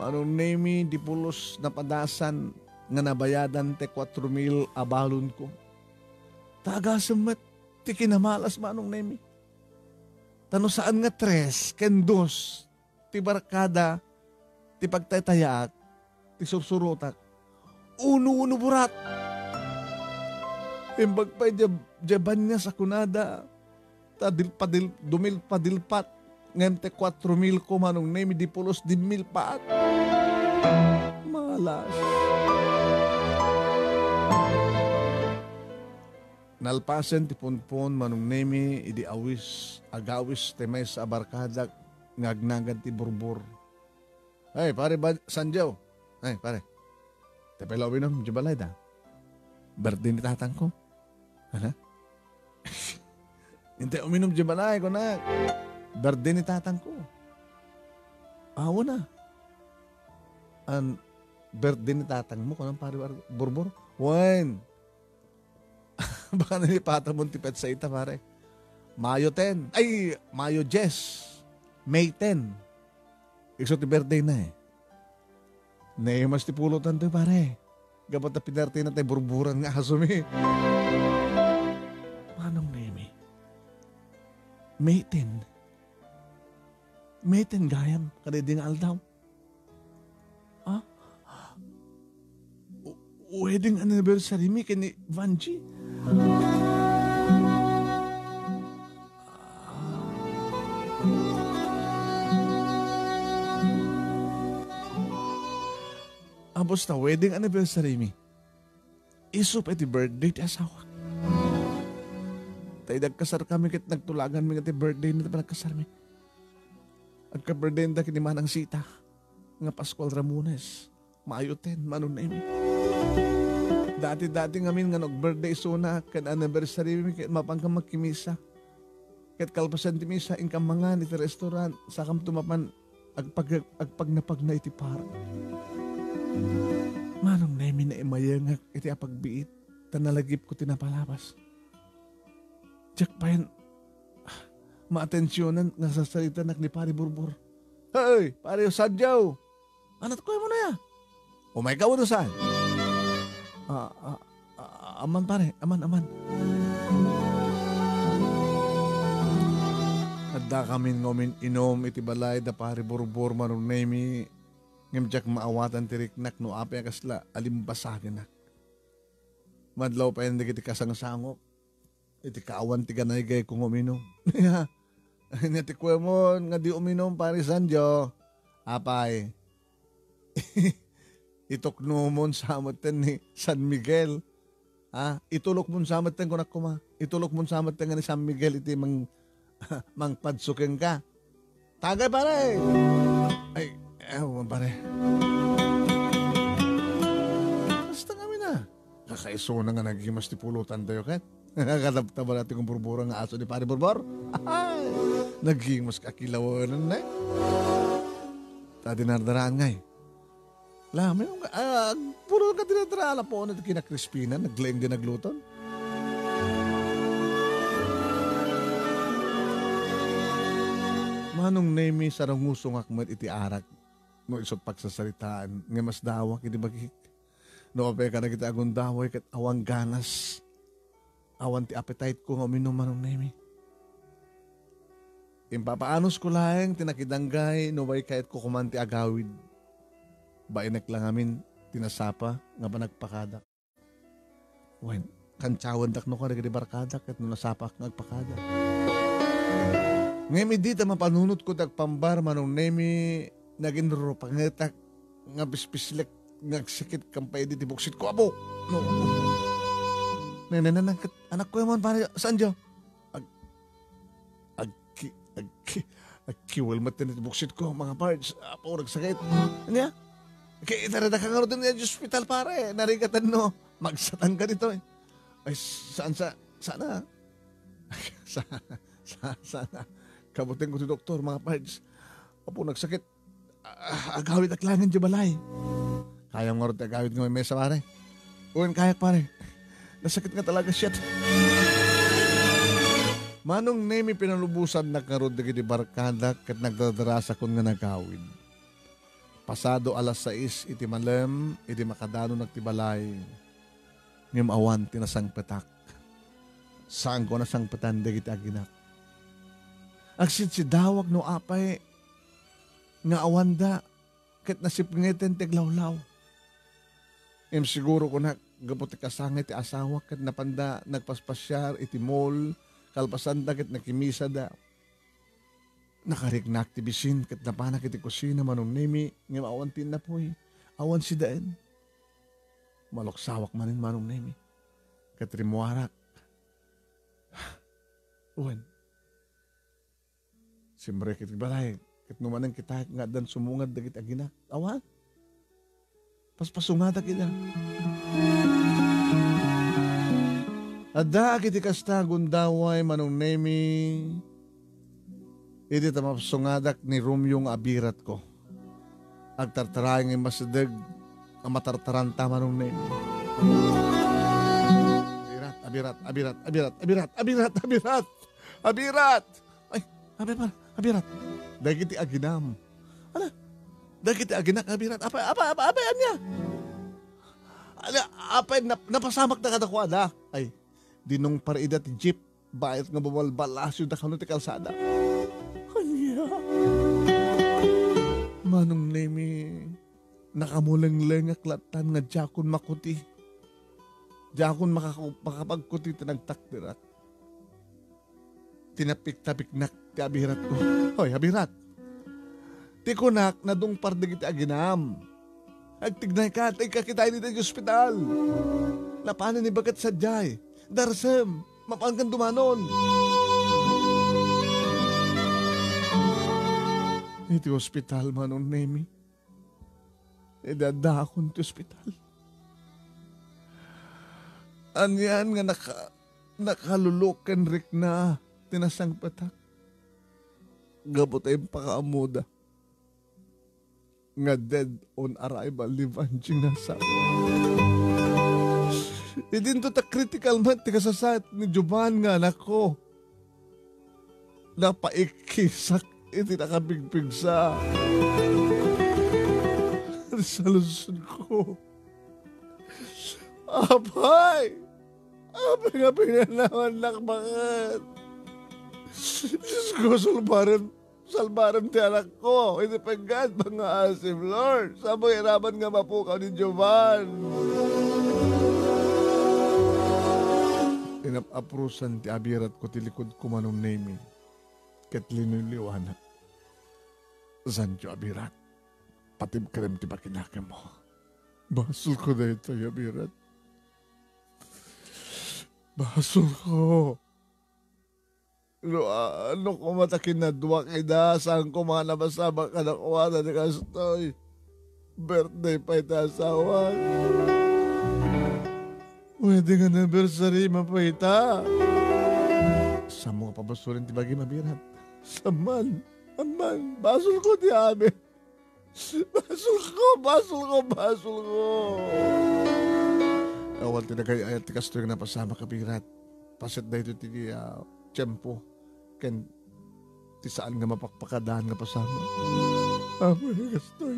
Manong Nemi, di pulos napadasan nga nabayadan ti kuatro mil a balonko. Tagasem met ti kinamalas, Manong Nemi. Ta no saan nga tres ken dos ti barkada ti pagtaytayaak, ti sursurotak, uno-uno burat. Imbag pay diay, diay banias a kunada, ta dilpadil-, dumilpadilpat. Ngem ti kuatro mil ko, Manong Nemi, di pulos dimmilpat. Malas. Nalpasen ti punpon, Manong Nemi, idi awis, agawis ti maysa a barkadak nga agnagad ti Burbor. Ay, pare ba, Sanjo? Ay, pare. Te pala uminom, di balay da. Birthday ni tatang ko. Hala? Inte uminom di balay, kuna. Birthday ni tatang ko. Awa na. An birthday ni tatang mo, kuna, pare Bar-, Burbor? Wen. Baka nalipatan mo ti petsa ita, pare. Mayo ten. Ay, Mayo diyes. May ten. Isu ti birthday na eh. Naimas ti pulotan to, pare. Gapu ta pinartina tay burburan nga aso mi. Manong Nemi. May ten. May ten gayam, kada di nga aldaw. Ah? W-, wedding anniversary mi ken ni Vanji. Ah, basta wedding anniversary mi. Isu pay ti birthday ti asawak. Ta idi agkasarkami ket nagtulaganmi nga ti birthday na ti panagkasarmi. Agka-birthday da ken ni Manang Sita nga Pascual Ramones. Mayo ten, Manong Nemi. Dati-dati ngamin nga no birthday isuna ken anniversary mi ket mapanka makimisa. Ket kalpasan ti misa, inkam mangan iti restaurant, sakamto mapan agpag-, agpagnapagna iti park. Manong Nemi, naimayengak iti apagbiit, ta nalagipko ti napalabas. Diak payen maatensionan nga sarsaritanak ni Pare Burbor. Hey, Pare Sanjo! Anat ko mo na ya? Umay ka, uno saan? Ah, ah, ah, aman, pare. Aman, aman. Adda kamin nga umin-inom iti balay da Pare Burbor, Manong Nemi, ngem diak maawatan ti riknak no apay a kasla a limbasagenak. Madlaw payen dagiti kasangsangok. Iti kaawan ti ganaygayko nga uminom. Ania ti kuemon nga di uminom, Pare Sanjo? Apay, ituknomon sa metten ni San Miguel. Ha? Itulokmon sa metten, kunak koma. Itulokmon sa metten nga ni San Miguel iti mang-, mangpadso kenka. Tagay, pare! Ay, ewan, pare. Basta kami na. Kakaisuna nga nagimas ti pulotan tayo, ket? Katabtaba ti kumburbura nga aso ni Pare Burbor. Nagimas ka kilawanan na. Ta dinardaraan ngay. Lami, ah, puro ka dinadara, ala po, ano, kinakrispinan, naglaing din nagluton. Manong Nemi, sarungusongak met iti arak no isut' pagsasaritaan nga masdawak iti bagik. No apay kadagiti agundaway ket awan ganas, awan ti appetite ko nga uminom, Manong Nemi. Impapaanos ko laeng ti nakidanggay no way kayat ko kuman ti agawid. Bainek la ngamin ti nasapa nga panagpakadak. Wen, kantsawandak no kadagiti barkadak ket no nasapak nga agpakada. Ngem idi ta mapanunotko ti agpambar, Manong Nemi, naginrupangetak nga bispislek nga agsakit kan pay idi ti buksitko. Apo! No. Nanananan ket anakko yaman, pare, saan diyo? Ag-, agki-, agki-, agkiwal met ti buksitko, mga pards. Apo, nagsakit. Ania? Kay itarada ka nga rod iti ospital, pare. Narigatan no magsatan ka ditoy. Ay, saan sa, sana? Sa, sa, sana? Kabuteng ko ti doktor, mga pards. Apo, nagsakit. Ah, agawid ak laengen di balay. Kayam ngarud ti agawid nga may mesa, pare? Wen, kayak, pare. Nasakit nga talaga, shit. Manong Nemi, pinalubosannak ngarud dagiti barkadak ket nagdadarasakon nga nagawid. Pasado alas sais iti malem, idi makadanonak ti balay, ngem awan ti nasangpetak. Saanko a nasangpetan dagiti aginak. Agsidsidawag no apay nga awanda ket nasipngeten ti aglawlaw. Ngem siguro, kunak, gapu ti kasangay ti asawak ket napanda nagpaspasiar iti mall Kalpasanda ket nakimisada. Nakariknak ti bisin ket napanak iti kusina, Manong Nemi, ngem awan ti innapuy, awan sidaen. Maluksawak manen, Manong Nemi, ket rimmuarak. Wen, simrek iti balay, ket no manen kitaek nga addan sumungad dagiti aginak. Awan. Paspasungadak ida. Adda ket iti kasta gundaway, Manong Nemi, idi ta mapsungadak ni Romeo nga abiratko. Agtartaraay nga immasideg a matartaranta, Manong Nemi. Abirat, abirat, abirat, abirat, abirat, abirat, abirat, abirat. Abirat! Ay, apay, apay, abirat. Dagiti aginam. Ala, dagiti aginak nga abirat. Apay, apay, apay, apay, ania? Ala, apay, nap-, napasamakda kadakuada. Ay, dinungpar ida ti jeep. Bayat nga babalbalasioda kano ti kalsada. Ania? Manong Nemi, nakamulenglengak lattan nga diakon makuti. Diakon makaku-, makapagkuti ti nagtakderak. Tinapik-tapiknak ti abiratko. Hoy, abirat! Ti kunak, nadungpar dagiti aginam. Agtignayka, ta inka kitaen iti ospital. Napanen ni baket sadiay. Darsem, mapankan dumanon. Iti ospital, Manong Nemi. Idaddaakon ti ospital. Anian nga naka-, nakalulok ken rikna ti nasangpetak. Gapu ta impakaammoda nga dead on arrival ni Vanjie nga asawa. Idinto ta critical met ti kasasaad ni Jovan nga anakko. Napaikkisak iti nakapigpigsa. Sa lungsodko. Apay! Apay nga pinanawannak, baket? Diosko, salbarem, salbarem ti anakko. Iti pengngaasim, Lord. Saan nga iraman nga mapukaw ni Jovan? Inap-aprosan ti abiratko ti likudko, Manong Nemi, ket liniliwanak. Sancho, abirat, patibkadem ti pakinakemmo. Basolko daytoy, abirat. Basolko. No, ah, no koma ta kinaduak ida, saan koma nga napasamak kadakuada ti kastoy. Birthday pay ti asawak. Wedding anniversary man pay ita. Saanmo nga pabasolen ti bagim, abirat? Saan man, saan man, basolko ti amin. Basolko, basolko, basolko. Awan ti nagay-ayat ti kastoy nga napasamak, abirat. Paset daytoy ti, ah, tiempo ken ti saan nga mapakpakadaan nga pasamak. Apay a kastoy.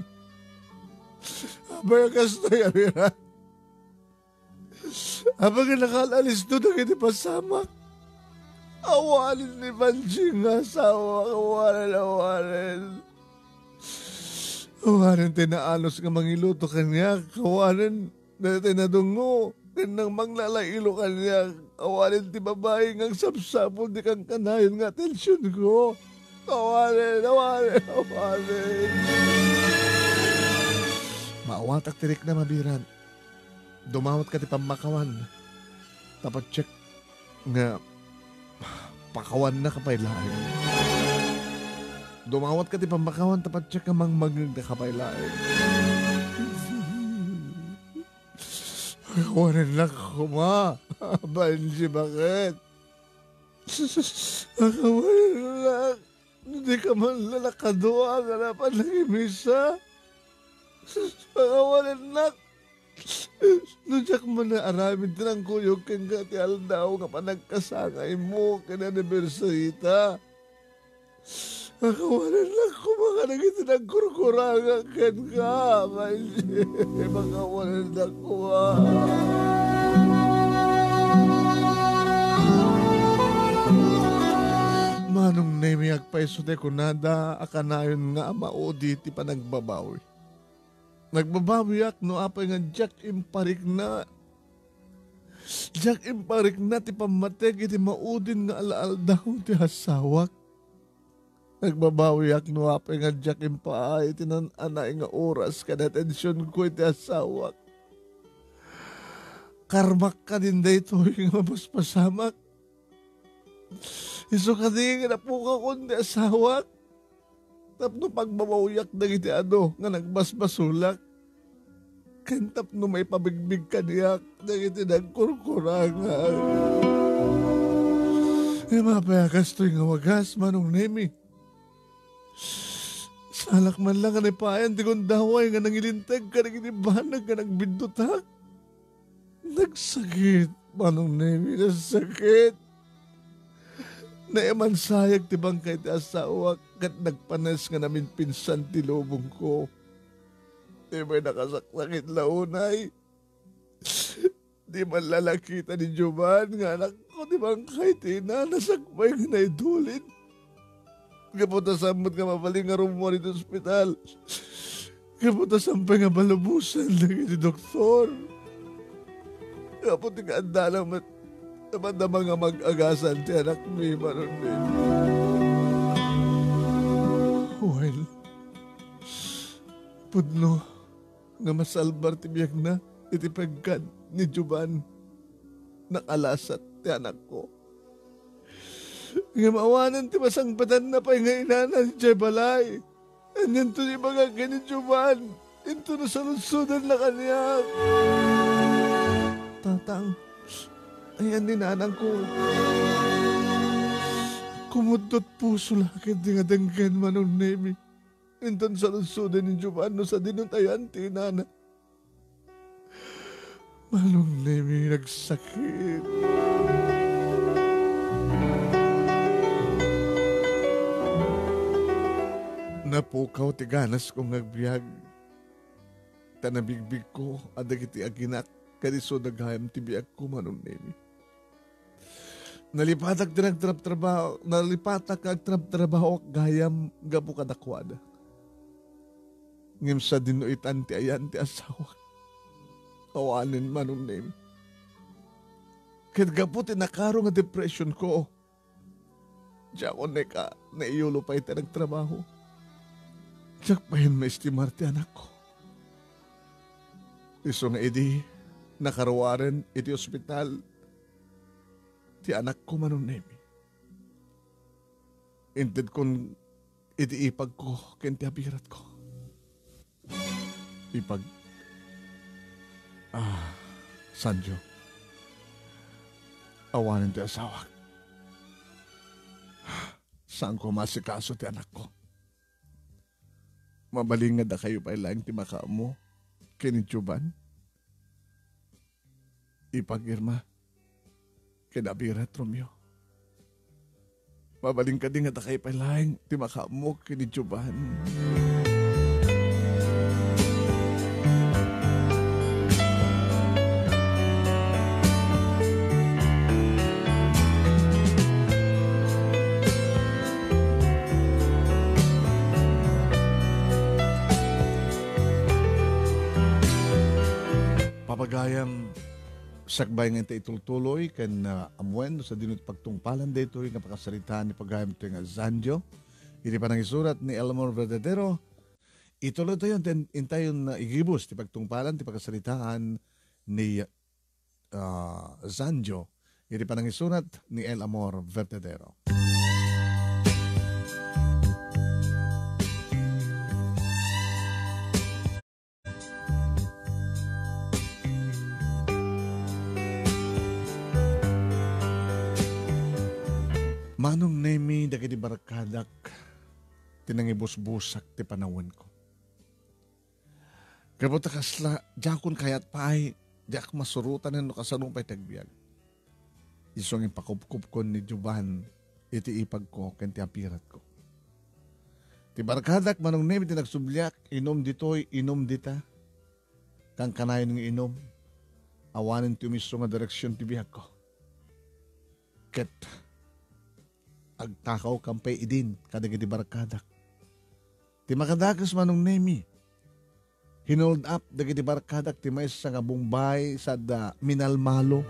Apay a kastoy, abirat. Apay nga nakaal-alisto dagiti pasamak. Awanen ni Vanjie nga asawa, awanen, awanen. Awanen ti naanus nga mangiluto kaniak, awanen daytoy nadungngo ken nang manglalay-ilo kaniak, awanen ti babai nga agsapsapul ti kankanayon nga atensionko. Awanen, awanen, awanen. Maawatak ti riknam, abirat. Dumawatka ti pammakawan, ta patiek nga pakawannaka pay laeng. Dumawatka ti pammakawan, ta patiek nga mangmangngegdaka pay laeng. Akawanennak koma, Vanjie, baket? Akawanennak. No dika man la nakadua nga napan nangimisa, akawanennak. No diak man naaramid ti nangkuyog kenka ti aldaw nga panagkasangaymo ken anniversary-ta, akawanennak koma kadagiti nagkurkurangak kenka, Vanjie. Akawanennak koma. Manong Nemi, agpayso ti kunada a kanayon nga amaudi ti panagbabawi. Nagbabawiak no apay nga diak imparikna. Diak imparikna ti pammatik iti maudin nga al-aldaw ti asawak. Nagbabawiak no apay nga diak impaay ti nan-anay nga oras ken atensionko iti asawak. Karmak kadin daytoy nga mapaspasamak. Isu kadi nga napukawkon ti asawak tapno pagbabawiak dagiti adu nga nagbasbasolak, ken tapno maipabigbig kaniak dagiti nagkurkurangak. Ngem apay a kastoy nga wagas, Manong Nemi? Salak man la nga naipayan ti gundaway nga nangilinteg kadagiti banag nga nagbiddutak. Nagsakit, Manong Nemi, nagsakit. Naimansayag ti bangkay ti asawak ket nagpanes nga naminpinsan ti lubongko. Ti may nakasaksakit la unay. Di man la nakita ni Jovan nga anakko ti bangkay ti inana sakbay nga naidulin. Gapu ta saan met nga mabalin nga rummuar iti ospital. Gapu ta saan pay nga balubosan dagiti doktor. Gapu ti kaaddana met, madama nga mag-agasan ti anakmi, Manong Nemi. Wen, pudno nga masalbar ti biagna iti pagkan ni Jovan. Nakalasat ti anakko. Ngem awanen ti masangpetanna pay nga inana idiay balay. Anianto ti ibaga ken ni Jovan? Inton nasaludsodanna kaniak. Tatang, ayan ni nanangko. Kumuddot puso la ket di nga denggen, Manong Nemi. Inton saludsoden ni Jovan no sadino ti ayan ti inana. Manong Nemi, nagsakit. Napukaw ti ganasko nga agbiag. Ta nabigbigko a dagiti aginak ken isuda gayam ti biagko, Manong Nemi. Nalipatak ti nagtrabtrabaho, nalipatak nga agtrabtrabaho gayam gapu kadakuada. Ngem sadino itan ti ayan ti asawak. Awanen, Manong Nemi. Ket gapu ti nakaro nga depression ko, diakon naika-, naiyulo pay ti nagtrabaho. Diak payen maestimar ti anakko. Isu nga idi nakaruaren iti ospital ti anakko, Manong Nemi, intedkon iti ipagko ken ti abiratko. Ipag, ah, Sanjo, awanen ti asawak. Saanko maasikaso ti anakko. Mabalin nga dakayo pay laeng ti makaammo ken ni Jovan. Ipag Irma, ken abirat Romeo. Mabalin kadi nga dakayo pay laeng ti makaammo ken ni Jovan. Pagayam, sakbay nga inta itultuloy ken, ah, amuen no sadino ti pagtungpalan daytoy nga pakasaritaan ni pagayamtayo nga Zanjo iti panangisurat ni Elmore Verdadero. Ituloytayo, intayon, ah, igibus ti pagtungpalan ti pakasaritaan ni, ah, Zanjo iti panangisurat ni El Amor Verdadero. Manong Nemi, dagiti barkadak ti nangibusbusak ti panawenko. Gapu ta kasla, diakon kayat pay, diak masurotan no kasano pay ti agbiag. Isu nga impakupkupkon ni Jovan iti ipagko ken ti abiratko. Ti barkadak, Manong Nemi, ti nagsubliak, inum ditoy, inum dita. Kankanayon nga inum, awanen ti umisso nga direksion ti biagko. Ket agtakawkan pay idin kadagiti barkadak. Ti makadakes, Manong Nemi, hinold up dagiti barkadak ti maysa nga bungbay sada minalmalo.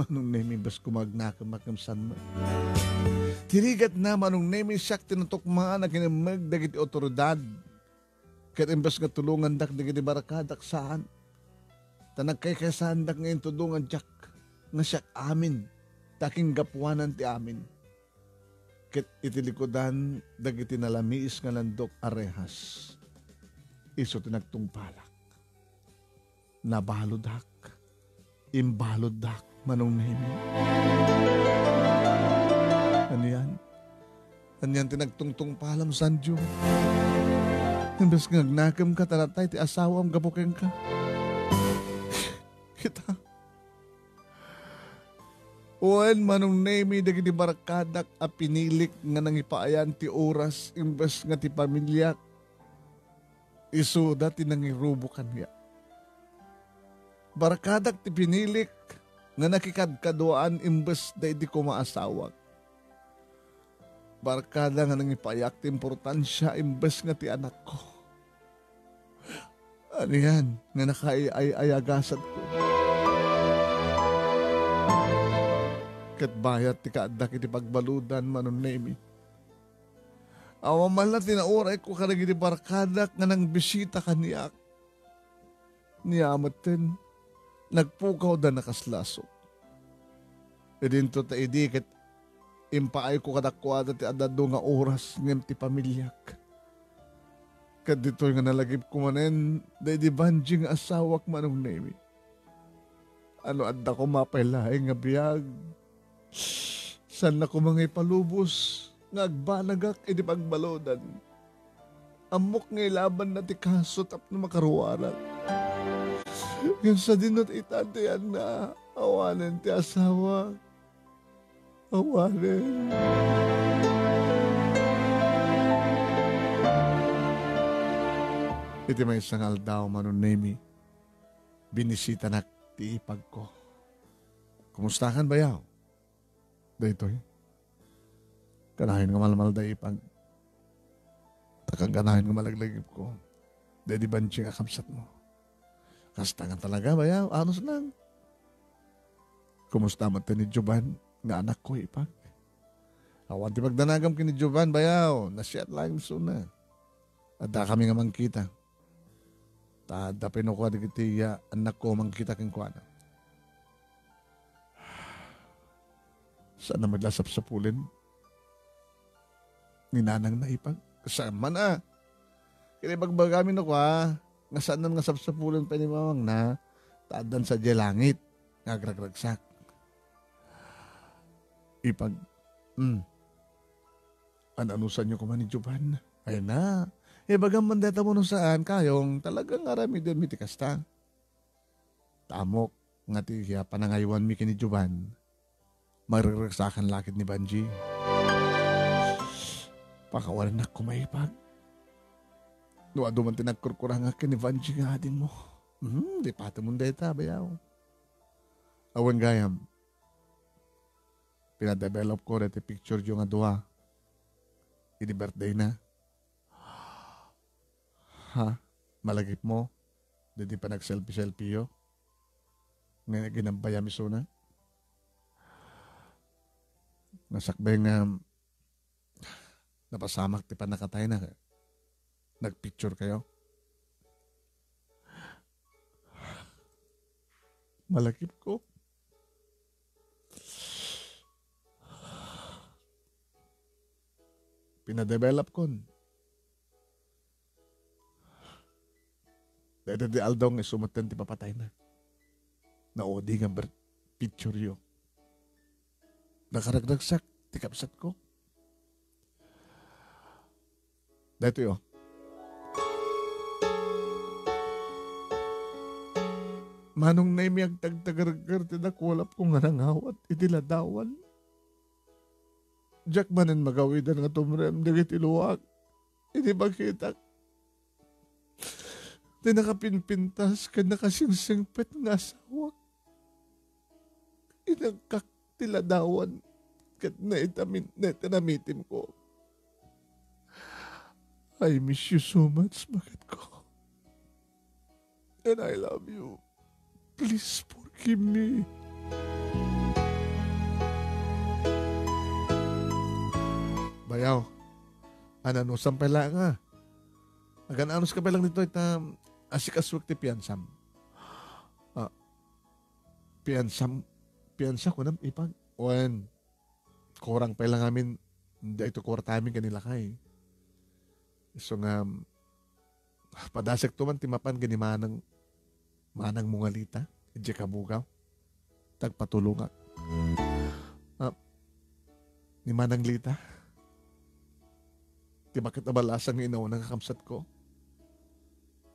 Manong Nemi, imbes ko magnakem, makem san met. Ti rigatna, Manong Nemi, siak ti natukmaan a kinemmeg dagiti otoridad. Ket imbes nga tulongandak dagiti barkadak, saan. Ta nagkaykaysaandak nga intudongan diak nga siak amin, ta kinggapuanan ti amin. Ket iti likudan dagiti nalamiis nga landok a rehas, isu ti nagtungpalak. Nabaludak. Imbaluddak, Manong Nemi. Anian? Anian ti nagtungtungpalam, Sandio? Imbes nga agnakemka, ta natay ti asawam gapu kenka. Kita. Wen, Manong Nemi, dagiti barkadak a pinilik nga nangipaayan ti oras imbes nga ti pamiliak, isuda ti nangirubo kaniak. Barkadak ti pinilik nga nakikadkaduaan imbes daydi koma asawak. Barkada nga nangipayak ti importansia imbes nga ti anakko. Anian nga nakaay-ay-ayagasatko? Ket bayat ti kaaddak iti pagbaludan, Manong Nemi. Awan man la ti naurayko kadagiti barkadak nga nangbisita kaniak. Ni ametten, nagpukawda a kas lasok. Idinto ta idi ket impaayko kadakuada ti adda adu nga oras ngem ti pamiliak. Ket ditoy nga nalagipko manen daydi Banji nga asawak, Manong Nemi. Ano adda koma pay laeng nga biag? Saanna koma nga ipalubos nga agbanagak iti pagbaludan. Ammok nga ilabanna ti kaso tapno makaruarak. Ngem sadino ti itantianna? Awanen ti asawa. Awanen. Iti maysa nga aldaw, Manong Nemi, binisitanak ti ipagko. Kumustakan, bayaw? Daytoy. Kanayon nga malmalda, ipag. Ta kanayon nga malaglagipko. Daydi Banji nga kabsatmo. Kasta nga talaga, bayaw. Anus lang. Kumusta met ni Jovan nga anakko, ipag? Awan ti pagdanagam ken ni Jovan, bayaw. Nasiat laeng isuna. Addakami nga mangkita. Ta adda pay no kua dagiti, ah, annakko mangkita kenkuana. Saanna met la sapsapulen ni nanangna, ipag? Saan man a? Ket ibagbagami no kua nga saanna nga sapsapulen pay ni mamangna, ta addan sadiay langit nga agragragsak. Ipag, mm. An-anusanyo koma ni Jovan? Ay na, ibagam man dayta mo no saan, kayong talagang aramidenmi ti kasta. Ta ammok nga ti, ah, panangaywanmi ken ni Jovan, maregragsakan la ket ni Banji. Pakawanennak koma, ipag. No adu man ti nagkurkurangak ken ni Banji nga adingmo. Hmm, di patemon dayta, bayaw. Awan gayam. Pinadevelop ko daytoy picture yo nga dua. Idi birthday na. Ha? Malagipmo? Daydi panagselfie-selfie yo? Nga ginambayam isuna? Nga sakbay nga napasamak ti pannakatayna, nagpicture kayo? Malagipko. Pinadevelop kon. Dayta ti aldaw nga isu metten ti papatayna. Naudi nga ber-, picture yo. Nakaragdagsak ti kabsatko. Daytoy, oh. Manong Nemi, agtagtagargar ti dakulapko nga nangawat iti ladawan. Diak manen magawidan nga tumrem dagiti luak. Idi makitak ti nakapinpintas ken nakasingsingpet nga asawak. Inagkak ti ladawan ket naitamin-, naitanamitimko. I miss you so much, baketko. And I love you. Please forgive me. Yaw, ananusam pay laeng a. Agan-anuska pay lang ditoy ta asikasuek ti piansam. Ah, piansam, piansa kunam, ipag? Wen, kurang pay lang amin, daytoy kuartami ken ni lakay. Isu nga, padasekto man ti mapan ken ni manang, manangmo nga Lita, idiay kabugaw. Tagpatulongak. Ah, ni Manang Lita, ti baket a balasang nga inauna nga kabsatko.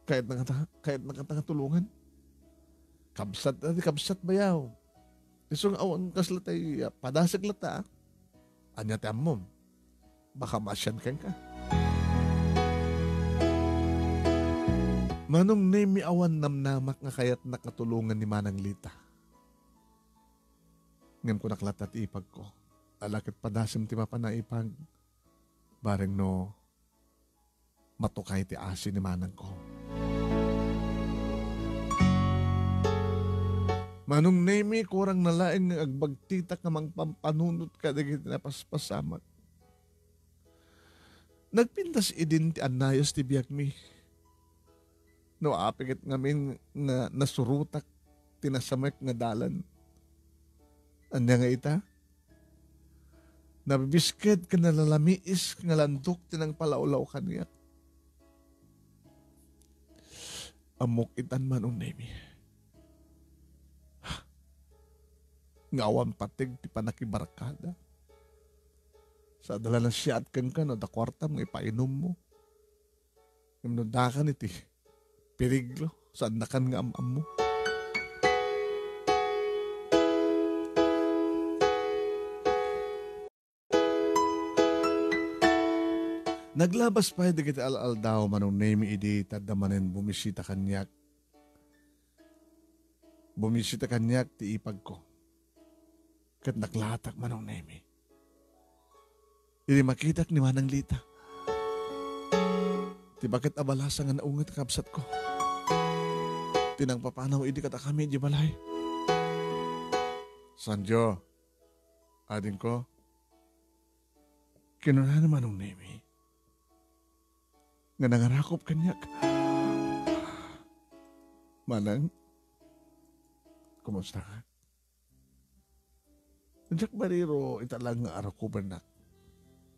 Kayatna kata, kayatna kata nga tulongan. Kabsat, ah, ti kabsat bayaw. Isu nga awan kasla tay, ah, padasek latta, ah. Ania ti ammom? Baka maasian kenka. Manong Nemi, awan namnamak nga kayatnak nga tulongan ni Manang Lita. Ngem kunak latta ti ipagko, ala ket padasem ti mapan a ipag, bareng no matukay ti asi ni manangko. Manong Nemi, kurang na laeng nga agbagtitak nga mangpampanunot kadagiti napaspasamak. Nagpintas idin ti annayos ti biagmi. No apay ket ngamin nga nasurotak ti nasamek nga dalan. Ania nga ita? Nabibisked ken nalalamiis nga landok ti nangpalawlaw kaniak. Ammok itan, Manong Nemi, nga awan pateg ti pannakibarkada. Sa adda la nasiaat kenka no adda kuartam nga ipainummo. Ngem no adda kano iti periglo, saannakan nga am-ammo. Naglabas pay dagiti al-aldaw, Manong Nemi, idi ta adda manen bumisita kaniak. Bumisita kaniak ti ipagko. Ket naklaatak, Manong Nemi, idi makitak ni Manang Lita, ti baket a balasa nga naunget a kabsatko ti nangpapanaw idi kadakami idiay balay. Sanjo, adingko, kinuna ni Manong Nemi nga nangarakop kaniak. Manang, kumusta ka? Diak bariro ita lang nga arakupennak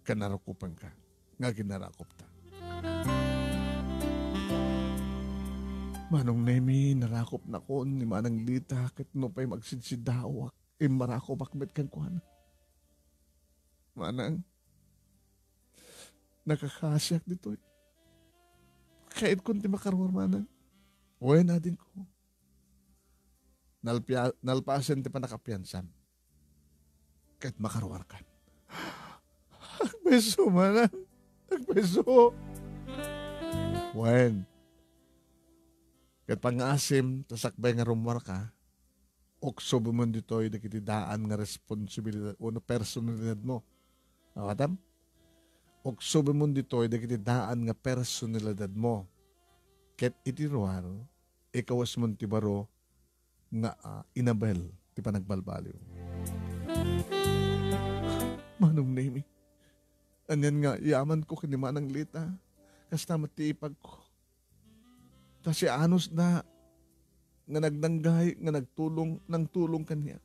ken arakupenka nga aginarakopta. Manong Nemi, narakopnakon ni Manang Lita ket nupay magsidsidaawak, immarakopek met kenkuana. Manang, nakakaasiak ditoy. Kayatkon ti makaruar, Manang. Wen, adingko. Nalpia-, nalpasen ti pannakapiansam. Ket makaruarkan. Agpayso, Manang. Agpayso. Wen. Ket pangngaasim, ta sakbay nga rummuarka, uksobemon ditoy dagiti daan nga responsibilidad wenno personalidadmo. Awatam? Uksobemon ditoy dagiti daan nga personalidadmo. Ket iti ruar, ikawesmon ti baro nga, ah, inabel ti panagbalbaliw. Manong Nemi, anian nga yamanko ken ni Manang Lita, kasta met ti ipagko. Ta sianusda nga nagdanggay nga nagtulong, nangtulong kaniak.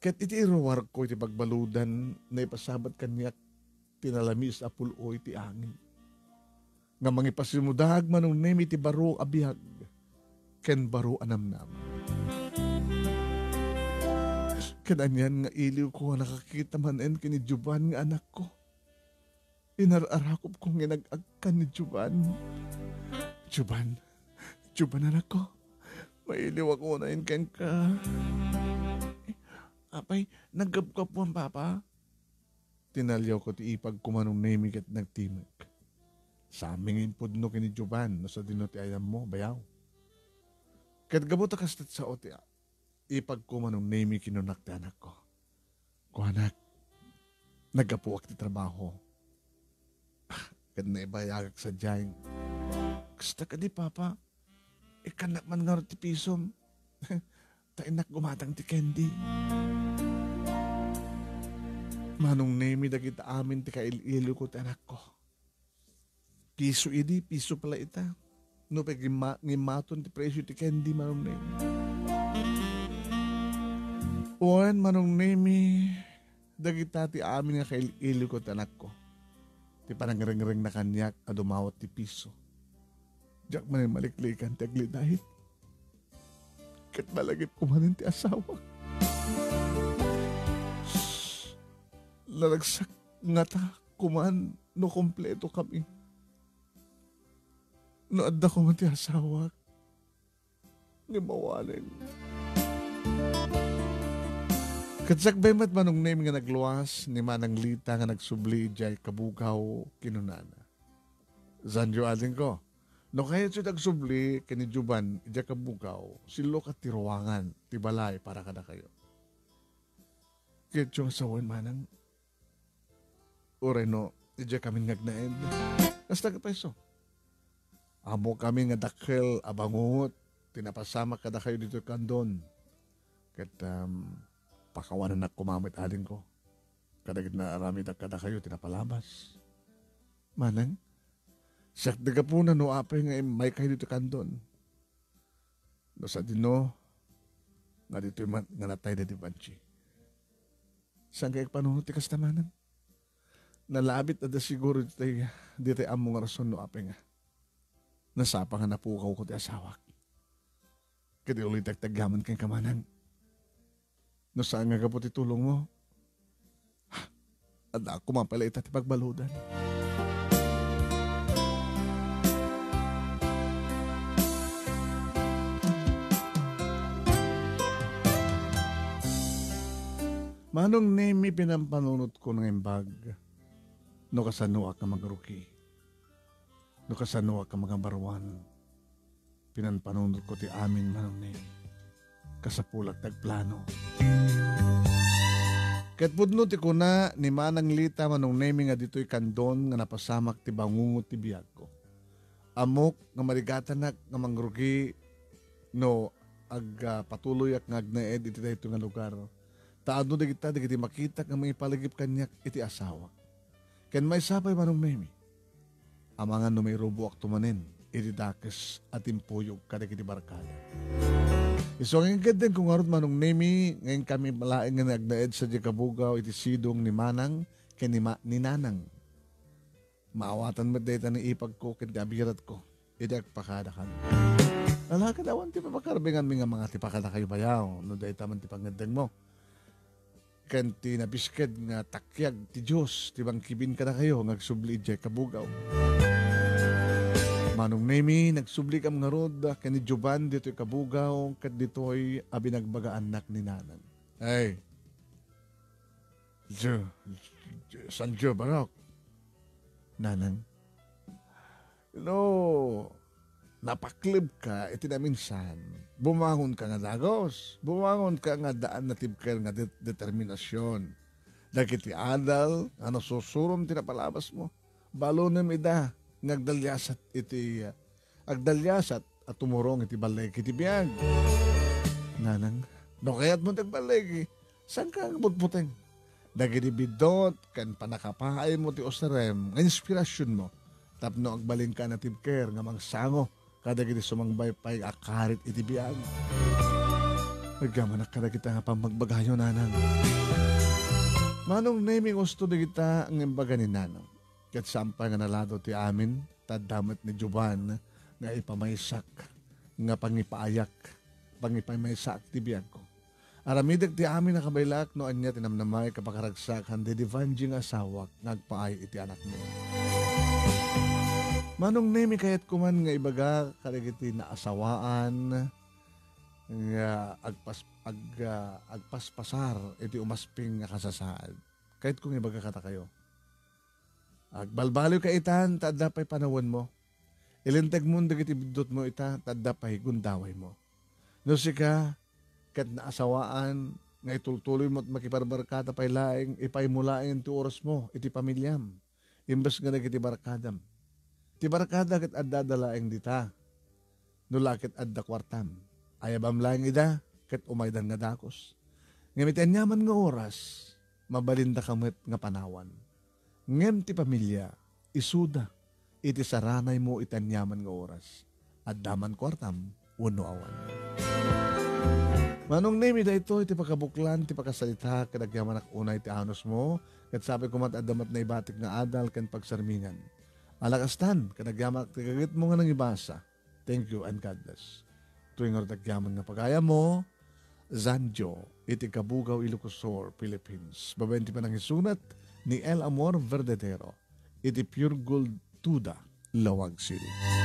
Ket iti iruarko iti pagbaludan, naipasabat kaniak ti nalamiis a pul-oy ti angin nga mangipasimudag, Manong Nemi, ti baro a biag ken baro a namnam. Ket anian nga iliwko a nakakita manen ken ni Jovan nga anakko. Inar-arakopko nga nag-agkan ni Jovan. Jovan, Jovan, anakko, mailiwak unay kenka. Apay, naggapugapuam, Papa? Tinaliawko ti ipagko, Manong Nemi, ket nagtimek. Saan mi nga impudno ken ni Jovan no sadino ti ayammo, bayaw. Ket gapu ta kastat sao ti ipagko, Manong Nemi, kinunak ti anakko. Kuanak, naggapuak ti trabaho. Ket naibayagak sadiay. Kasta kadi, Papa? Ikkannak man ngarud ti pisom. Ta innak gumatang ti candy. Manong Nemi, dagita amin ti kail-iliko ti anakko. Piso idi, piso pay la ita. No pay gimma-, ngimmaton ti presyo ti candy, Manong Nemi. Wen, Manong Nemi, dagita ti amin nga kail-iliko ti anakko. Ti panangrengrengna kaniak a dumawat ti piso. Diak manen maliklikan ti aglidait. Ket malagipko manen ti asawak. Naragsak ngata koman no kompleto kami. No adda koman ti asawak, ngem awanen. Ket sakbay met, Manong Nemi, nga nagluas ni Manang Lita nga nagsubli idiay kabugaw, kinunana, "Sandio, adingko, no kayatyo ti agsubli ken ni Jovan idiay kabugaw, sillukat ti ruangan ti balay para kadakayo." "Kayatyo nga sawen, Manang. Uray no, idiay kami nga agnaed." "Kasta ket payso? Ammokami nga dakkel a bangungot ti napasamak kadakayo ditoy kandon. Ket, um, pakawanennak koma met, adingko, kadagiti naaramidak kadakayo ti napalabas." "Manang, siak ti gapuna no apay nga immaykayo ditoy kandon. No sadino, nga ditoy met nga natay daydi Banchi." "Saanka agpanunot ti kasta, Manang? Nalabit adda siguro ditoy, ditoy ammo nga rason no apay nga nasapa nga napukawko ti asawak. Ket ulitek ti agyaman kenka, Manang. No saan nga gapu ti tulongmo, adda koma pay la ita ti pagbaludan." "Manong Nemi, pinampanunotko nga imbag no kasanoak nga mangrugi, no kasanoak nga mangabaruan. Pinampanunotko ti amin, Manong Nemi. Kasapulak ti agplano." Ket pudno ti kuna ni Manang Lita, Manong Nemi, nga ditoy kandon nga napasamak ti bangungot ti biagko. Ammok nga marigatanak nga mangrugi no ag-, ah, patuloyak nga agnaed iti daytoy nga lugar. Ta adno dagita dagiti makitak nga mangipalagip kaniak iti asawak. Ken maysa pay, Manong Nemi, amangan no mairuboakto manen iti dakes a timpuyog kadagiti barkada. Isu nga inkeddengko ngarud, Manong Nemi, nga inkami laeng nga agnaed sadiay kabugaw iti sidong ni Manang ken ni Ma-, ni Nanang. Maawatan met dayta ni ipagko ken ni abiratko idi agpakada kami. Alakad, awan ti papakarbinganmi nga mangati pakadakayo bayaw no dayta man ti pangngeddengmo ken ti nabisked nga takiag ti Dios ti mangkibin kadakayo nga agsubli idiay kabugaw. Manong Nemi, nagsublikam ngarud ken ni Jovan ditoy kabugaw ket ditoy a binagbagaannak ni Nanang. Ay, Jo-, Jo-, San Joe Barok. Nanang, no napaklebka iti naminsan, bumangonka nga dagus. Bumangonka nga addaan natibker nga det-, determinasion. Dagiti adal nga nasusurom ti napalabasmo, balunem ida nga agdaliasat iti, agdaliasat a tumurong iti balligi ti biag. Nanang, no kayatmo ti agballigi, saanka nga butbuteng? Dagiti biddut ken pannakapaaymo ti usarem nga inspirasionmo tapno agbalinka a natibker nga mangsango kadagiti sumangbay pay a karit iti biag. Agyamanak kadagita nga pammagbagayo, Nanang. Manong Nemi, gusto dagita nga imbaga ni Nanang. Ket saan pay nga nalado ti amin, ta adda met ni Jovan nga ipamaysak, nga pangipaayak, pangipamaysaak ti biagko. Aramidek ti amin a kabaelak no ania ti namnamaek a pakaragsakan daydi Vangie nga asawak nga agpaay iti anakmi. Manong Nemi, kayatko man nga ibaga kadagiti naasawaan nga agpas-, ag-, ah, agpaspasar iti umasping a kasasaad. Kayatko nga ibaga kadakayo. Agbalbaliwka itan ta adda pay panawenmo. Ilintegmon dagiti biddutmo ita ta adda pay gundawaymo. No sika ket naasawaan nga itultuloymo ti makibarbarkada pay laeng, ipaymo laeng ti orasmo iti pamiliam imbes nga dagiti barkadam. Ti barkada ket addada laeng dita. No la ket adda kuartam, ayabam laeng ida ket umaydan nga dagus. Ngem iti aniaman nga oras, mabalindaka met nga panawan. Ngem ti pamilia, isuda iti saranaymo iti aniaman nga oras. Adda man kuartam wenno awan. Manong Nemi, daytoy ti pakabuklan ti pakasaritak ket agyamanak unay ti anusmo, ket sapay koma ti adda met naibatik nga adal ken pagsarmingan. Alakastan, ket agyamanak ti gagitmo nga nangibasa. Thank you and God bless. Toy ngarud agyaman nga pagayammo, Zanjo, iti Kabugaw, Ilocos Sur, Philippines. Babaen ti panangisurat ni El Amor Verdadero, iti Pure Gold Tuda, Laoag City.